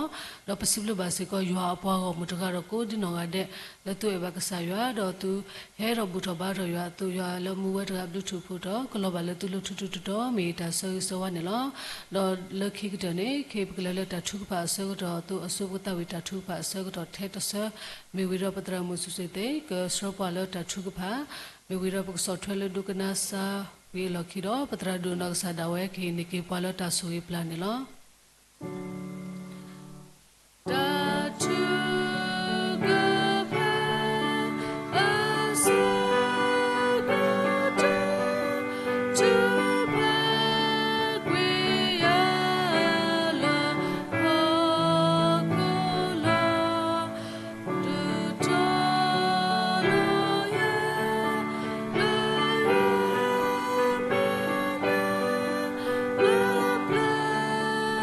ၤ, ဒီးပစံးဘျုးဘၣ်စ့ၢ်ကီး ယွၤအပှၤဂီၢ်မုၢ်တဂၤဒီးကိးဒံနီၢ်ဂၤဒဲး လၢသုအဲၣ်ဘၣ်ကစၢ်ယွၤ ဒီးသုဟဲထီၣ်ဘူၣ်ထီၣ်ဘါထီၣ်ယွၤအသိး ယွၤလၢမူဝဲတဂၤဘျုးထူၣ်ဖှိၣ်ထီၣ် ကလီၤဘၣ်လၢသုလၢထူထူတီတီ မ့ၢ်တၢ်ဆၢဂ့ၤဆၢဝါန့ၣ်လီၤ. ဒီးလၢခံကတၢၢ်န့ၣ် ခဲအံၤပကလဲၤလၢတၢ်ထုကဖၣ်အဆၢကတီၢ်အသိး အဆိပသးဝံၣ်တၢ်ထုကဖၣ်အဆၢကတီၢ်ထဲတဆၢ မ့ၢ်ဝံၤဒီးပသရၣ်မုၣ်စူၤစ့ၣ်သ့ၣ် ကဆှၢပှၤလၢတၢ်ထုကဖၣ် မ့ၢ်ဝံၤဒီးပကဆီၣ်ထွဲလၢဒိကနၣ်စၢ်ဝံၤအလီၢ်ခံဒီး ပသရၣ်ဒိၣ်နီၢ်ကစၢ်ဒၣ်ဝဲကဟ့ၣ်န့ၢ်က့ၤပှၤလၢတၢ်ဆိၣ်ဂ့ၤပျၢ်န့ၣ်လီၤ. တၢ်ထုကဖၣ် အဆၢကတီၢ် ထုကဖၣ်ကွံာ်ယၤလၢ ဟီၣ်ခိၣ်လီၤ ဒုးတီလီၤယၤ လၢယွၤမဲာ်ညါ လၢပျၢၤ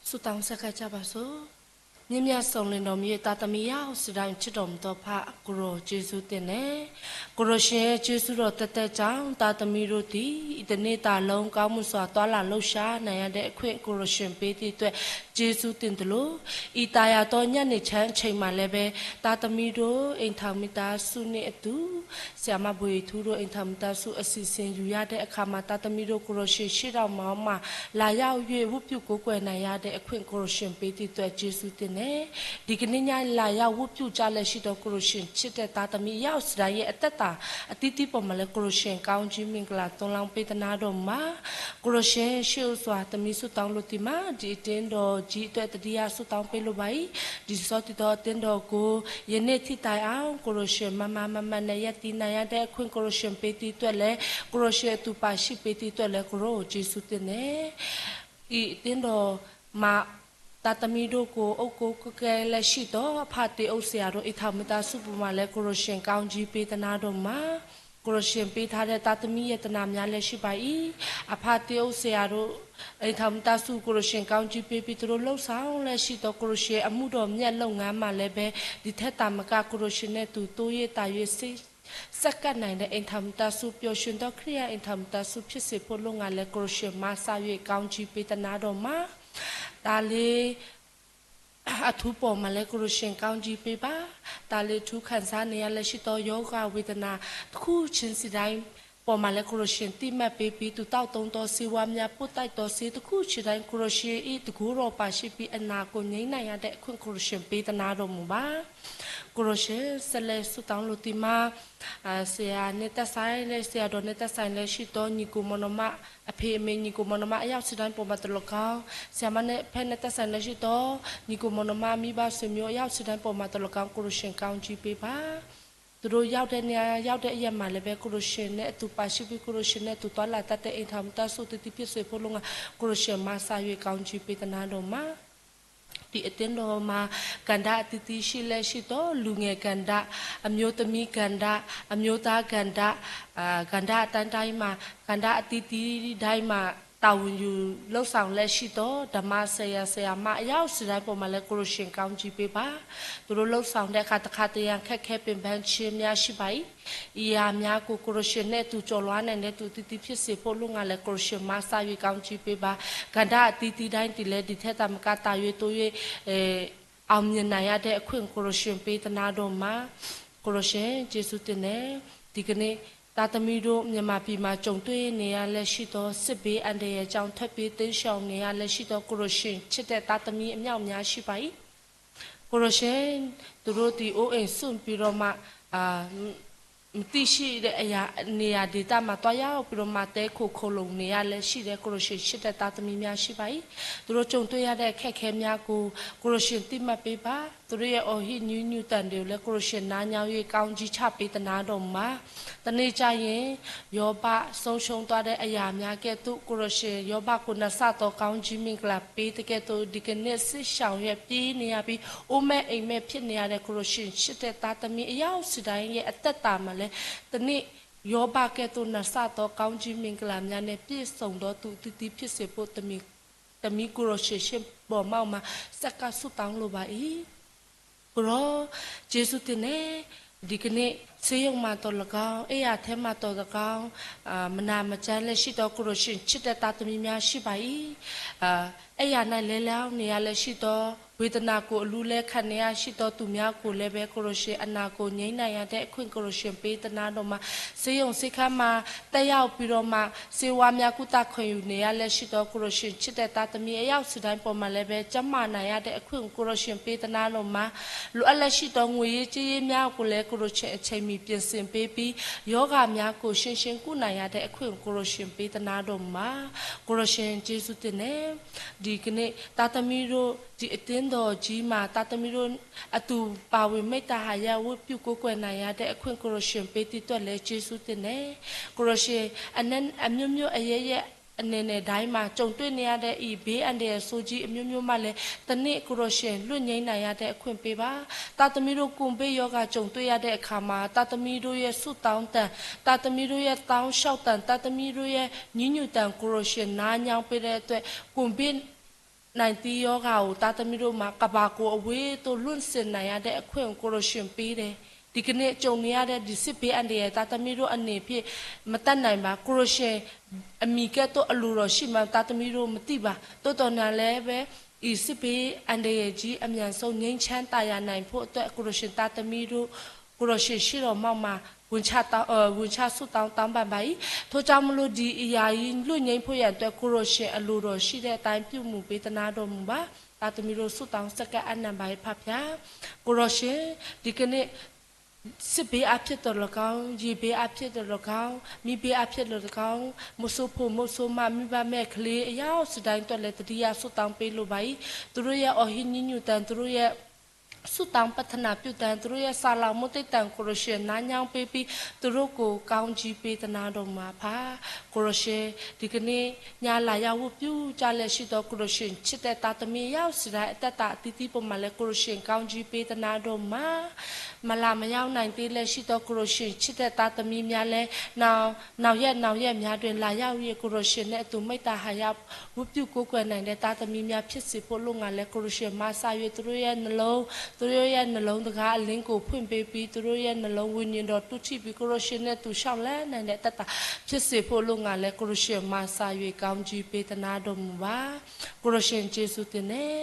ဆုတောင်းဆက်ကပ်ကြပါစို့။ မြင့်မြတ်စုံလင်တော်မူ၍ သားသမီးယောက်စတိုင်း ချစ်တော်မူသော ဖခင်ကို ယေရှုတင်တယ်။ ကိုယ်တော်ရှင်ရဲ့ ကျေးဇူးတော်သက်သက်ကြောင့် သားသမီးတို့သည် ယနေ့သာလမ်းကောင်းမွန်စွာ သွားလာလှုပ်ရှားနိုင်ရတဲ့အခွင့် ကိုယ်တော်ရှင်ပေးသည့်အတွက် ကျေးဇူးတင်သလို၊ ဤသာယာသောညနေချမ်းအချိန်မှာလည်းပဲ သားသမီးတို့ အိမ်ထောင်မိသားစုနဲ့အတူ ဆရာမဘွေထူတို့ အိမ်ထောင်မိသားစုအစီအစဉ်ယူရတဲ့အခါမှာ သားသမီးတို့ ကိုယ်တော်ရှင်ရှေ့တော်မှာ လာရောက်၍ ဝတ်ပြုကိုးကွယ်နိုင်ရတဲ့အခွင့် ကိုယ်တော်ရှင်ပေးသည့်အတွက် ကျေးဇူးတင်တယ်။ ဒီကနေ့ညလာရောက်ဝတ်ပြုကြလျက်ရှိသော ကိုယ်တော်ရှင်ချစ်တဲ့သားသမီး ယောက်ျ်တိုင်းရဲ့အသက်တာအသီးသီးပေါ်မှာလည်း ကိုယ်တော်ရှင်ကောင်းကြီးမင်္ဂလာသွန်လောင်းပေးသနားတော်မှာ ကိုယ်တော်ရှင်ရှေ့အိုစွာ သမီးဆုတောင်းလိုသည်မှာ ဒီအသင်းတော်ကြီးအတွက် တတိယဆုတောင်းပေးလိုပါ၏။ ဒီတစောတည်သောအသင်းတော်ကို ယနေ့ထိတိုင်အောင် ကိုယ်တော်ရှင်မမမမနဲ့ ရပ်တည်နိုင်ရတဲ့အခွင့် ကိုယ်တော်ရှင်ပေးသည့်အတွက်လည်း ကိုယ်တော်ရှင်အတူပါရှိပေးသည့်အတွက်လည်း ကိုယ်တော်ကိုကျေးဇူးတင်တယ်။ ဒီအသင်းတော်မှာ သားသမီးတို့ကို အုပ်ကိုကဲလျက်ရှိသော အဖသ့အိၣ်ဆရာတို့ အိမ်ထောင်မိသားစုပေါ်မှာလည်း ကိုယ်တော်ရှင်ကောင်းကြီးပေးသနားတော်မှာ ကိုယ်တော်ရှင်ပေးထားတဲ့ သားသမီးရတနာများလည်းရှိပါ၏။ အဖသ့အိၣ်ဆရာတို့ အိမ်ထောင်မိသားစု ကိုယ်တော်ရှင်ကောင်းကြီးပေးပြီး သူတို့လှုပ်ဆောင်လျက်ရှိသော ကိုယ်တော်ရှင်အမှုတော်မြတ်လုပ်ငန်းမှာလည်းပဲ ဒီထက်သာမက ကိုယ်တော်ရှင်နဲ့သူ တိုးရစ်သာရစ် စိတ် ဆက်ကပ်နိုင်တဲ့ အိမ်ထောင်မိသားစု ပျော်ရွှင်သော ခရစ်ယာန်အိမ်ထောင်မိသားစု ဖြစ်စေဖို့ လုပ်ငန်းလည်း ကိုယ်တော်ရှင်မဆာ၍ ကောင်းကြီးပေးသနားတော်မှာ သားလေးအထူးပေါ်မှာလည်း ကိုယ်တော်ရှင်ကောင်းကြီးပေးပါ။ သားလေးထူးခံစားနေရလျက်ရှိသော ရောဂါဝေဒနာ တစ်ခုချင်းစီတိုင်းပေါ်မှာလည်း ကိုယ်တော်ရှင်သိမှတ်ပေးပြီး သူသောက်သုံးသောဆေးဝါးများ ပို့တိုက်သောဆေးတစ်ခုချင်းတိုင်း ကိုယ်တော်ရှင်၏တကူတော်ပါရှိပြီး အနာကိုငြိမ်းနိုင်ရတဲ့အခွင့် ကိုယ်တော်ရှင်ပေးသနားတော်မူပါ။ ကိုယ်တော်ရှင် ဆက်လက်ဆုတောင်းလိုသည်မှာ အာ ဆရာနဲ့သက်ဆိုင်လျက် ဆရာတော်နဲ့သက်ဆိုင်လျက်ရှိသော ညီကိုမောင်နှမ အဖေအမေ ညီကိုမောင်နှမ အယောက်ျ်တိုင်းပေါ်မှာသော်လည်းကောင်း၊ ဆရာမနဲ့ဖဲနဲ့သက်ဆိုင်လျက်ရှိသော ညီကိုမောင်နှမ မိဘဆွေမျိုး အယောက်ျ်တိုင်းပေါ်မှာသော်လည်းကောင်း ကိုယ်တော်ရှင်ကောင်းကြီးပေးပါ။ သူတို့ရောက်တဲ့နေရာ ရောက်တဲ့အရပ်မှာလည်းပဲ ကိုယ်တော်ရှင်နဲ့အတူပါရှိပြီး ကိုယ်တော်ရှင်နဲ့အတူသွားလာတတ်တဲ့ အိမ်ထောင်မိသားစုသီးသီးဖြစ်စေဖို့ လုပ်ငန်း ကိုယ်တော်ရှင်မဆာ၍ ကောင်းကြီးပေးသနားတော်မှာ ဒီအသင်းတော်မှာ ကဏ္ဍအသီးသီးရှိလျက်ရှိသော လူငယ်ကဏ္ဍ၊ အမျိုးသမီးကဏ္ဍ၊ အမျိုးသားကဏ္ဍ၊ အာ ကဏ္ဍအတိုင်းတိုင်းမှာ ကဏ္ဍအသီးသီးတိုင်းမှာ တာဝန်ယူလုပ်ဆောင်လျက်ရှိသော ဓမ္မဆရာ ဆရာမ အယောက်ျ်တိုင်းပေါ်မှာလည်း ကိုယ်တော်ရှင်ကောင်းကြီးပေးပါ။ သူတို့လုပ်ဆောင်တဲ့အခါ တစ်ခါတစ်ရံ ခက်ခဲပင်ပန်းခြင်းများရှိပါ၏။ အရာများကို ကိုယ်တော်ရှင်နဲ့အတူကျော်လွှားနိုင်တဲ့သူအသီးသီးဖြစ်စေဖို့ လုပ်ငန်းလည်း ကိုယ်တော်ရှင်မဆာ၍ ကောင်းကြီးပေးပါ။ ကဏ္ဍအသီးသီးတိုင်းသည်လည်း ဒီထက်သာမက သာ၍ တိုး၍ အဲ အောင်မြင်နိုင်ရတဲ့အခွင့် ကိုယ်တော်ရှင်ပေးသနားတော်မှာ ကိုယ်တော်ရှင် ကျေးဇူးတင်တယ်။ ဒီကနေ့ သားသမီးတို့ မြန်မာပြည်မှာ ကြုံတွေ့နေရလျက်ရှိသော စစ်ဘေးအန္တရာယ်ကြောင့် ထွက်ပြေးတိမ်းရှောင်နေရလျက်ရှိသော ကိုယ်တော်ရှင်ချစ်တဲ့သားသမီးအမြောက်အများရှိပါ၏။ ကိုယ်တော်ရှင် သူတို့သည် အိုးအိမ်စွန့်ပြီးတော့မှ အာ မသိရှိတဲ့အရာ နေရာဒေသမှာ သွားရောက်ပြီးတော့မှ တဲခိုခိုလုံနေရလျက်ရှိတဲ့ ကိုယ်တော်ရှင်ချစ်တဲ့သားသမီးများရှိပါ၏။ သူတို့ကြုံတွေ့ရတဲ့အခက်အခဲများကို ကိုယ်တော်ရှင်သိမှတ်ပေးပါ။ သူတို့ရဲ့အော်ဟစ်ညူညူသံတွေကိုလည်း ကိုယ်တော်ရှင်နားညောင်း၍ ကောင်းကြီးချပေးသနားတော်မှာ တနေ့ကျရင် ယောဘဆုံးရှုံးသွားတဲ့အရာများကဲ့သို့ ကိုယ်တော်ရှင် ယောဘကိုနတ်စသောကောင်းကြီးမင်္ဂလာပေးသကဲ့သို့ ဒီကနေ့စစ်ရှောင်ရဲ့ပြေးနေရပြီး အိုးမဲ့အိမ်မဲ့ဖြစ်နေရတဲ့ ကိုယ်တော်ရှင်ချစ်တဲ့သားသမီးအယောက်ျ်တိုင်းရဲ့အသက်တာမှာလည်း တနေ့ ယောဘကဲ့သို့နတ်စသောကောင်းကြီးမင်္ဂလာများနဲ့ ပြည့်စုံသောသူအသီးသီးဖြစ်စေဖို့ တမီး တမီးကိုယ်တော်ရှင်ရှေ့ပေါ်မှောက်မှာ ဆက်ကပ်ဆုတောင်းလိုပါ၏။ ကိုယ်တော် ကျေးဇူးတင်တယ်။ ဒီကနေ့ ဆေးရုံမှာသော်လည်းကောင်း၊ အိပ်ရာထဲမှာသော်လည်းကောင်း၊ အာ မနာမကျန်းလျက်ရှိသော ကိုယ်တော်ရှင်ချစ်တဲ့သားသမီးများရှိပါ၏။ အာ အိပ်ရာ၌လဲလျောင်းနေရလျက်ရှိသော ဝေဒနာကို အလူးအလဲခံနေရရှိသောသူများကိုလည်းပဲ ကိုယ်တော်ရှင်အနာကိုငြိမ်းနိုင်ရတဲ့အခွင့် ကိုယ်တော်ရှင်ပေးသနားတော်မှာ ဆေးရုံဆေးခန်းမှာ တက်ရောက်ပြီးတော့မှ ဆေးဝါးများကုသခံယူနေရလျက်ရှိသော ကိုယ်တော်ရှင်ချစ်တဲ့သားသမီးအယောက်ျ်တိုင်းပေါ်မှာလည်းပဲ ကျန်းမာနိုင်ရတဲ့အခွင့် ကိုယ်တော်ရှင်ပေးသနားတော်မှာ လိုအပ်လျက်ရှိသောငွေရေးကြေးရေးများကိုလည်း ကိုယ်တော်ရှင်အချိန်မီပြင်ဆင်ပေးပြီး ရောဂါများကိုရှင်းရှင်းကုနိုင်ရတဲ့အခွင့် ကိုယ်တော်ရှင်ပေးသနားတော်မှာ ကိုယ်တော်ရှင်ကျေးဇူးတင်တယ်။ ဒီကနေ့ သားသမီးတို့ ဒီအသင်းတော်ကြီးမှာ သားသမီးတို့အတူပါဝင် မေတ္တာဟာရ ဝတ်ပြုကိုးကွယ်နိုင်ရတဲ့အခွင့် ကိုယ်တော်ရှင်ပေးသည့်အတွက်လည်း ကျေးဇူးတင်တယ်။ ကိုယ်တော်ရှင် အနည်း အမျိုးမျိုးအရပ်ရပ် အနယ်နယ်တိုင်းမှာ ကြုံတွေ့နေရတဲ့ ဤဘေးအန္တရာယ်ဆိုးကြီးအမျိုးမျိုးမှလည်း တနေ့ ကိုယ်တော်ရှင် လွတ်ငြိမ်းနိုင်ရတဲ့အခွင့်ပေးပါ။ သားသမီးတို့ ကိုဗစ်ရောဂါကြုံတွေ့ရတဲ့အခါမှာ သားသမီးတို့ရဲ့ဆုတောင်းသံ၊ သားသမီးတို့ရဲ့တောင်းလျှောက်သံ၊ သားသမီးတို့ရဲ့ညည်းညူသံ ကိုယ်တော်ရှင် နားညောင်းပေးတဲ့အတွက် ကိုဗစ် နိုင်သံရောဂါကို သားသမီးတို့မှာ ကမ္ဘာကို အဝေးသို့ လွင့်စင်နိုင်ရတဲ့အခွင့်ကို ကိုယ်တော်ရှင်ပေးတယ်။ ဒီကနေ့ ကြုံနေရတဲ့ ဒီစစ်ဘေးအန္တရာယ် သားသမီးတို့အနေဖြင့် မတတ်နိုင်ပါ။ ကိုယ်တော်ရှင်အမည်ကဲ့သို့ အလိုတော်ရှိမှန်း သားသမီးတို့ မသိပါ။ သို့သော်ငြားလည်းပဲ ဤစစ်ဘေးအန္တရာယ်ကြီး အမြန်ဆုံး ငြိမ်းချမ်းသာယာနိုင်ဖို့အတွက် ကိုယ်တော်ရှင် သားသမီးတို့ ကိုယ်တော်ရှင်ရှေ့တော်မှောက်မှာ ဝင်ချတောင်း- အဲ ဝင်ချဆုတောင်းတောင်းပန်ပါ၏။ ထို့ကြောင့်မလို့ ဒီအရာကြီး လွတ်ငြိမ်းဖို့ရန်အတွက် ကိုယ်တော်ရှင်အလိုတော်ရှိတဲ့အတိုင်း ပြုမှုပေးသနားတော်မူပါ။ သားသမီးတို့ ဆုတောင်းဆက်ကပ်အပ်နံပါတ် ဖဖျါ။ ကိုယ်တော်ရှင် ဒီကနေ့ စစ်ဘေးအဖြစ်သော်လည်းကောင်း၊ ရေဘေးအဖြစ်သော်လည်းကောင်း၊ မီးဘေးအဖြစ်သော်လည်းကောင်း၊ မုဆိုးဖိမုဆိုးမ မိဘမဲ့ကလေး အယောက်စုတိုင်းအတွက်လည်း သတိရဆုတောင်းပေးလိုပါ၏။ သူတို့ရဲ့ အော်ဟစ်ညည်းညူးသံ၊ သူတို့ရဲ့ ဆုတောင်းပတ္ထနာပြုသံ၊ သူတို့ရဲ့စာလောင်မှုသ့တံကိုရရှင်နားညောင်းပေးပြီး သူတို့ကိုကောင်းကြီးပေးသနားတော်မူပါ။ ကိုရရှင် ဒီကနေ့ညလာရောက်ဝတ်ပြုကြလျက်ရှိသော ကိုရရှင်ချစ်တဲ့သားသမီးယောက်စီတိုင်းအသက်တာအသီးသီးပေါ်မှာလည်း ကိုရရှင်ကောင်းကြီးပေးသနားတော်မူပါ။ မလာမရောက်နိုင်သေးလျက်ရှိသော ကိုရရှင်ချစ်တဲ့သားသမီးများလည်း နောက်- နောက်ရက်- နောက်ရက်များတွင်လာရောက်၍ ကိုရရှင်နှင့်အတူမိတ္တဟာယ ဝတ်ပြုကိုးကွယ်နိုင်တဲ့သားသမီးများဖြစ်စေဖို့ အလို့ငှာလည်း ကိုရရှင်မၤစႃး၍ သူတို့ရဲ့နှလုံး- သူတို့ရဲ့နှလုံးတကာအလင်းကိုဖွင့်ပေးပြီး သူတို့ရဲ့နှလုံးဝိညာဉ်တော်တူးထီပြီး ကိုရရှင်နဲ့အတူလျှောက်လှမ်းနိုင်တဲ့အသက်တာဖြစ်စေဖို့ အလို့ငှာလည်း ကိုရရှင်မၤစႃး၍ ကောင်းကြီးပေးသနားတော်မူပါ။ ကိုရရှင်ယေရှုတင်နဲ့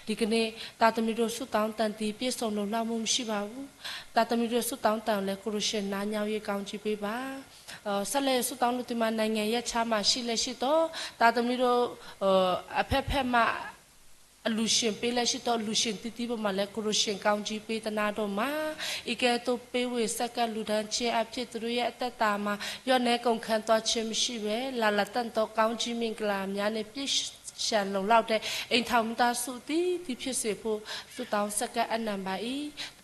ဒီကနေ့သားသမီးတို့ဆုတောင်းတန်တီးပြည့်စုံလုံလောက်မှုမရှိပါဘူး။ သားသမီးတို့ဆုတောင်းတန်လည်း ကိုရရှင်နားညောင်း၍ ကောင်းကြီးပေးပါ။ အဲ ဆက်လက်ဆုတောင်းလို့ ဒီမှာနိုင်ငံရပ်ခြားမှာရှိလျက်ရှိသော သားသမီးတို့ အဲ အဖက်ဖက်မှ အလှူရှင်ပေးလျက်ရှိသော အလှူရှင်သီးသီးပေါ်မှာလည်း ကိုရရှင်ကောင်းကြီးပေးသနားတော်မူပါ။ အံၤကဲသို့ ပေးဝေဆက်ကပ်လှူဒါန်းခြင်းအဖြစ် သူတို့ရဲ့အသက်တာမှာ လျော့နည်းကုန်ခမ်းသွားခြင်းမရှိဘဲ လၢ်လၢ်သန့်သောကောင်းကြီးမင်္ဂလာများနဲ့ ပြည့်စုံလုံလောက်တဲ့ အိမ်ထောင်မိသားစုအသီးသီးဖြစ်စေဖို့ ဆုတောင်းဆက်ကပ်အပ်နံပါတ်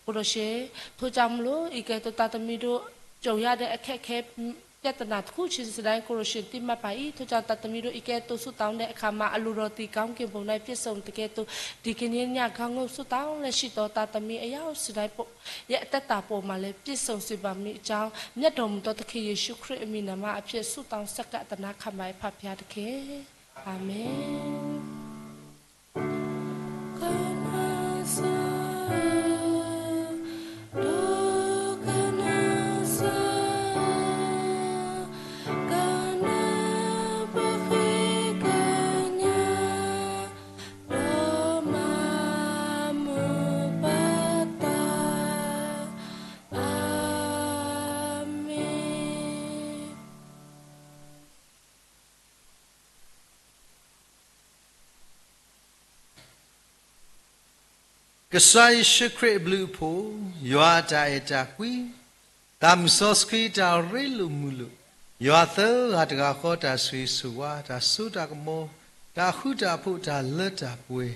ကိုရရှင် ထို့ကြောင့်မလို့ အံၤကဲသို့ သားသမီးတို့ ကြုံရတဲ့အခက်အခဲ ပြဿနာတစ်ခုချင်းစီတိုင်း ကိုရရှင်သိမှတ်ပါ၏။ ထို့ကြောင့် သားသမီးတို့ အံၤကဲသို့ ဆုတောင်းတဲ့အခါမှာ အလိုတော်သည် ကောင်းကင်ဘုံ၌ ပြည့်စုံသကဲ့သို့ ဒီကနေ့ည ကောင်းကင်ဆုတောင်းလျက်ရှိသော သားသမီးအယောက်စီတိုင်း ရဲ့အသက်တာပေါ်မှာလည်း ပြည့်စုံစေပါမည်အကြောင်း မြတ်တော်မူသောသခင်ယေရှုခရစ်အမည်နာမအဖြစ် ဆုတောင်းဆက်ကပ်သနားခံပါ ဖဖျါတက့ၢ်. အာမင်။ Amen. ကစၢ်ယ့ၣ်ၡူးခရံာ်အဘျုးအဖှိၣ်, ယွၤအတၢ်အဲၣ်တၢ်ကွံ, သးမုၢ်စီဆှံတၢ်ရ့လိာ်မုာ်လိာ်, ယွၤသၢဂၤတဂၤဃီတၢ်ဆိၣ်ဂ့ၤဆိၣ်ဝါ, တၢ်စိတၢ်ကမီၤ, တၢ်ဃူတၢ်ဖိး, တၢ်လၢတၢ်ပှဲၤ,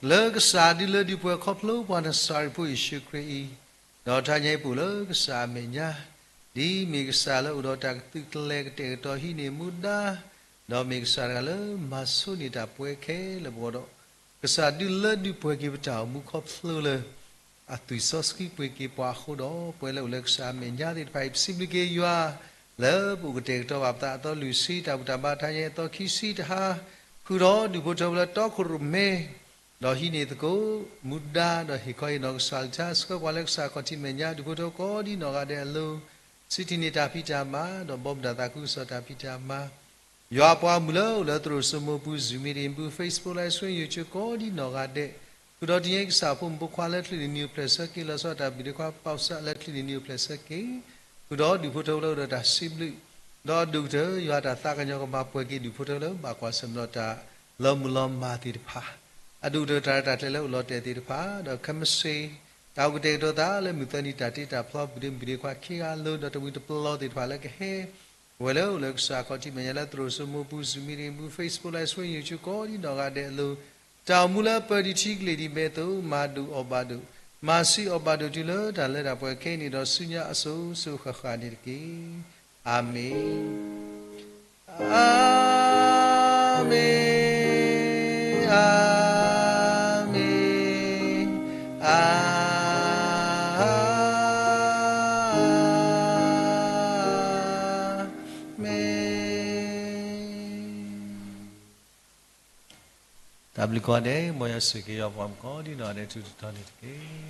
လၢကစၢ်ဒုးလၢဒုးပှဲၤခီဖျိပှၤနစၤရ့းဖိယ့ၣ်ၡူးခရံာ်အံၤ, ဒီးတဟါညါအံၤပအိၣ်လၢကစၢ်အမဲာ်ညါ, ဒ်မ့ၢ်ကစၢ်လၢအိၣ်ဒီးတၢ်ကသုးကလၢၤကတဲာ်ကတီၤဟံးန့ၢ်မူဒါ, ဒီးမ့ၢ်ကစၢ်တဂၤလၢမၤဆိန့ၢ်တၢ်ပှဲၤခဲလၢာ်ပဂီၢ်ဒီး, ကစၢ်ဒုးလၢဒုးပှဲၤက့ၤပတၢ်အိၣ်မူခီဖျိလၢ အသွံၣ်စီဆှံပှ့ၤက့ၤပှၤအဃိဒီး ပဝဲလၢအိၣ်လၢကစၢ်အမဲာ်ညါသ့ၣ်တဖၣ်အံၤ ပစံးဘျုးက့ၤယွၤ လၢပအိၣ်ကတဲာ်ကတီၤဘၣ်ပသးအသီလွံၢ်ဆံ တၢ်ဘူၣ်တၢ်ဘါတဟါညါအံၤအသီခံဆံတဟါ, ဃုာ်ဒီးဒူၣ်ဖိထၢဖိလၢတီခိၣ်ရိၣ်မဲ ဒီးဟံးန့ၢ်သကိး မူဒါဒီးဟ့ၣ်ခီဟ့ၣ်နီၤကစၢ်အကလုၢ်ကထါ ဆှၢပှၤလၢကစၢ်ခီၣ်ထံးမဲာ်ညါ ဒူၣ်ဖိထၢဖိကိးဒ်နီၢ်ဂၤဒဲးအလိၤ, စံးထံၣ်န့ၢ်တၢ်ဖံးတၢ်မၤ ဒီးဘီမုၢ်တၢ်သးခုကစီၣ်တၢ်ဖံးတၢ်မၤ ယွၤအပှၤမုၣ်လၢအိၣ်လၢသရိာ်စိမိၤပူၤ Zoom meeting ပူၤ Facebook Live Stream YouTube ကိးဒ်နီၢ်ဂၤဒဲး, ဃုာ်ဒီးတနံၤအံၤကစၢ်ဖိမုၣ်ဖိခွါလၢချံးန့ၢ်နံၤအိၣ်ဖျဲၣ်ဆၢက့ၤ လီၤဆီဒၣ်တၢ်ဘျုးဒဲးခွါ ပီၣ်စၢ်လၢချံးန့ၢ်နံၤအိၣ်ဖျဲၣ်ဆၢက့ၤ, ဃုာ်ဒီးဒူၣ်ဖိထၢဖိလၢအိၣ်ဒီးတၢ်စံးဘျုး, ဒီးအဒိၣ်ကတၢၢ် ယွၤတၢ်သးကညီၤကမၤပှဲၤက့ၤဒူၣ်ဖိထၢဖိလၢဘၣ်ကွၢ်ဆၢၣ်မဲာ်ဒီးတၢ်လီၤမုၢ်လီၤမၢ်သ့ၣ်တဖၣ်, အဒိၣ်ကတၢၢ်တၢ်ရဲၣ်တၢ်ကျဲၤလၢအိၣ်လီၤတဲာ်သ့ၣ်တဖၣ်, ဒီးခဲမုၢ်ဆ့ၣ် တၢ်အိၣ်ကတဲာ်ကတီၤသးလၢမုၢ်သၢနံၤတၢ်တ့တၢ်ဖျီ ဘျုးဒဲးဘျုးဒဲးခွါခံဂၤအလိၤ ဒီးတမှံၤတပလီသ့ၣ်တဖၣ်လၢကဟဲ ပဝဲလၢအိၣ်လၢကစၢ်ခီၣ်ထံးမဲာ်ညါလၢသရိာ်စိမိၤပူၤ Zoom meeting ပူၤ Facebook Live Stream YouTube ကိးဒ်နီၢ်ဂၤဒဲးအလိၤ, တၢ်အိၣ်မူလၢပၢၤဒံးထံကလံၤဒံးဘဲအသိး မၤဒိၣ်အီၣ်ဘၣ်ဒိၣ်, မၤဆံးအီၣ်ဘၣ်ဒိၣ်တုၤလၢတၢ်လၢတၢ်ပှဲၤခဲအံၤန့ၣ်ဒီးဆူညါအစိၤစိၤဃၣ်ဃၣ်န့ၣ်တက့ၢ်. အၤမ့ၣ်. အၤမ့ၣ်, အၤမ့ၣ်, အၤမ့ၣ်. မ့ၢ် တၢ်ဘျုးကိးဂၤဒဲး, မ်ယွၤဆိၣ်ဂ့ၤက့ၤပှၤကိးဒံနီၢ်ဂၤဒဲး ထူးထူးတီၤတီၤန့ၣ်တက့ၢ်.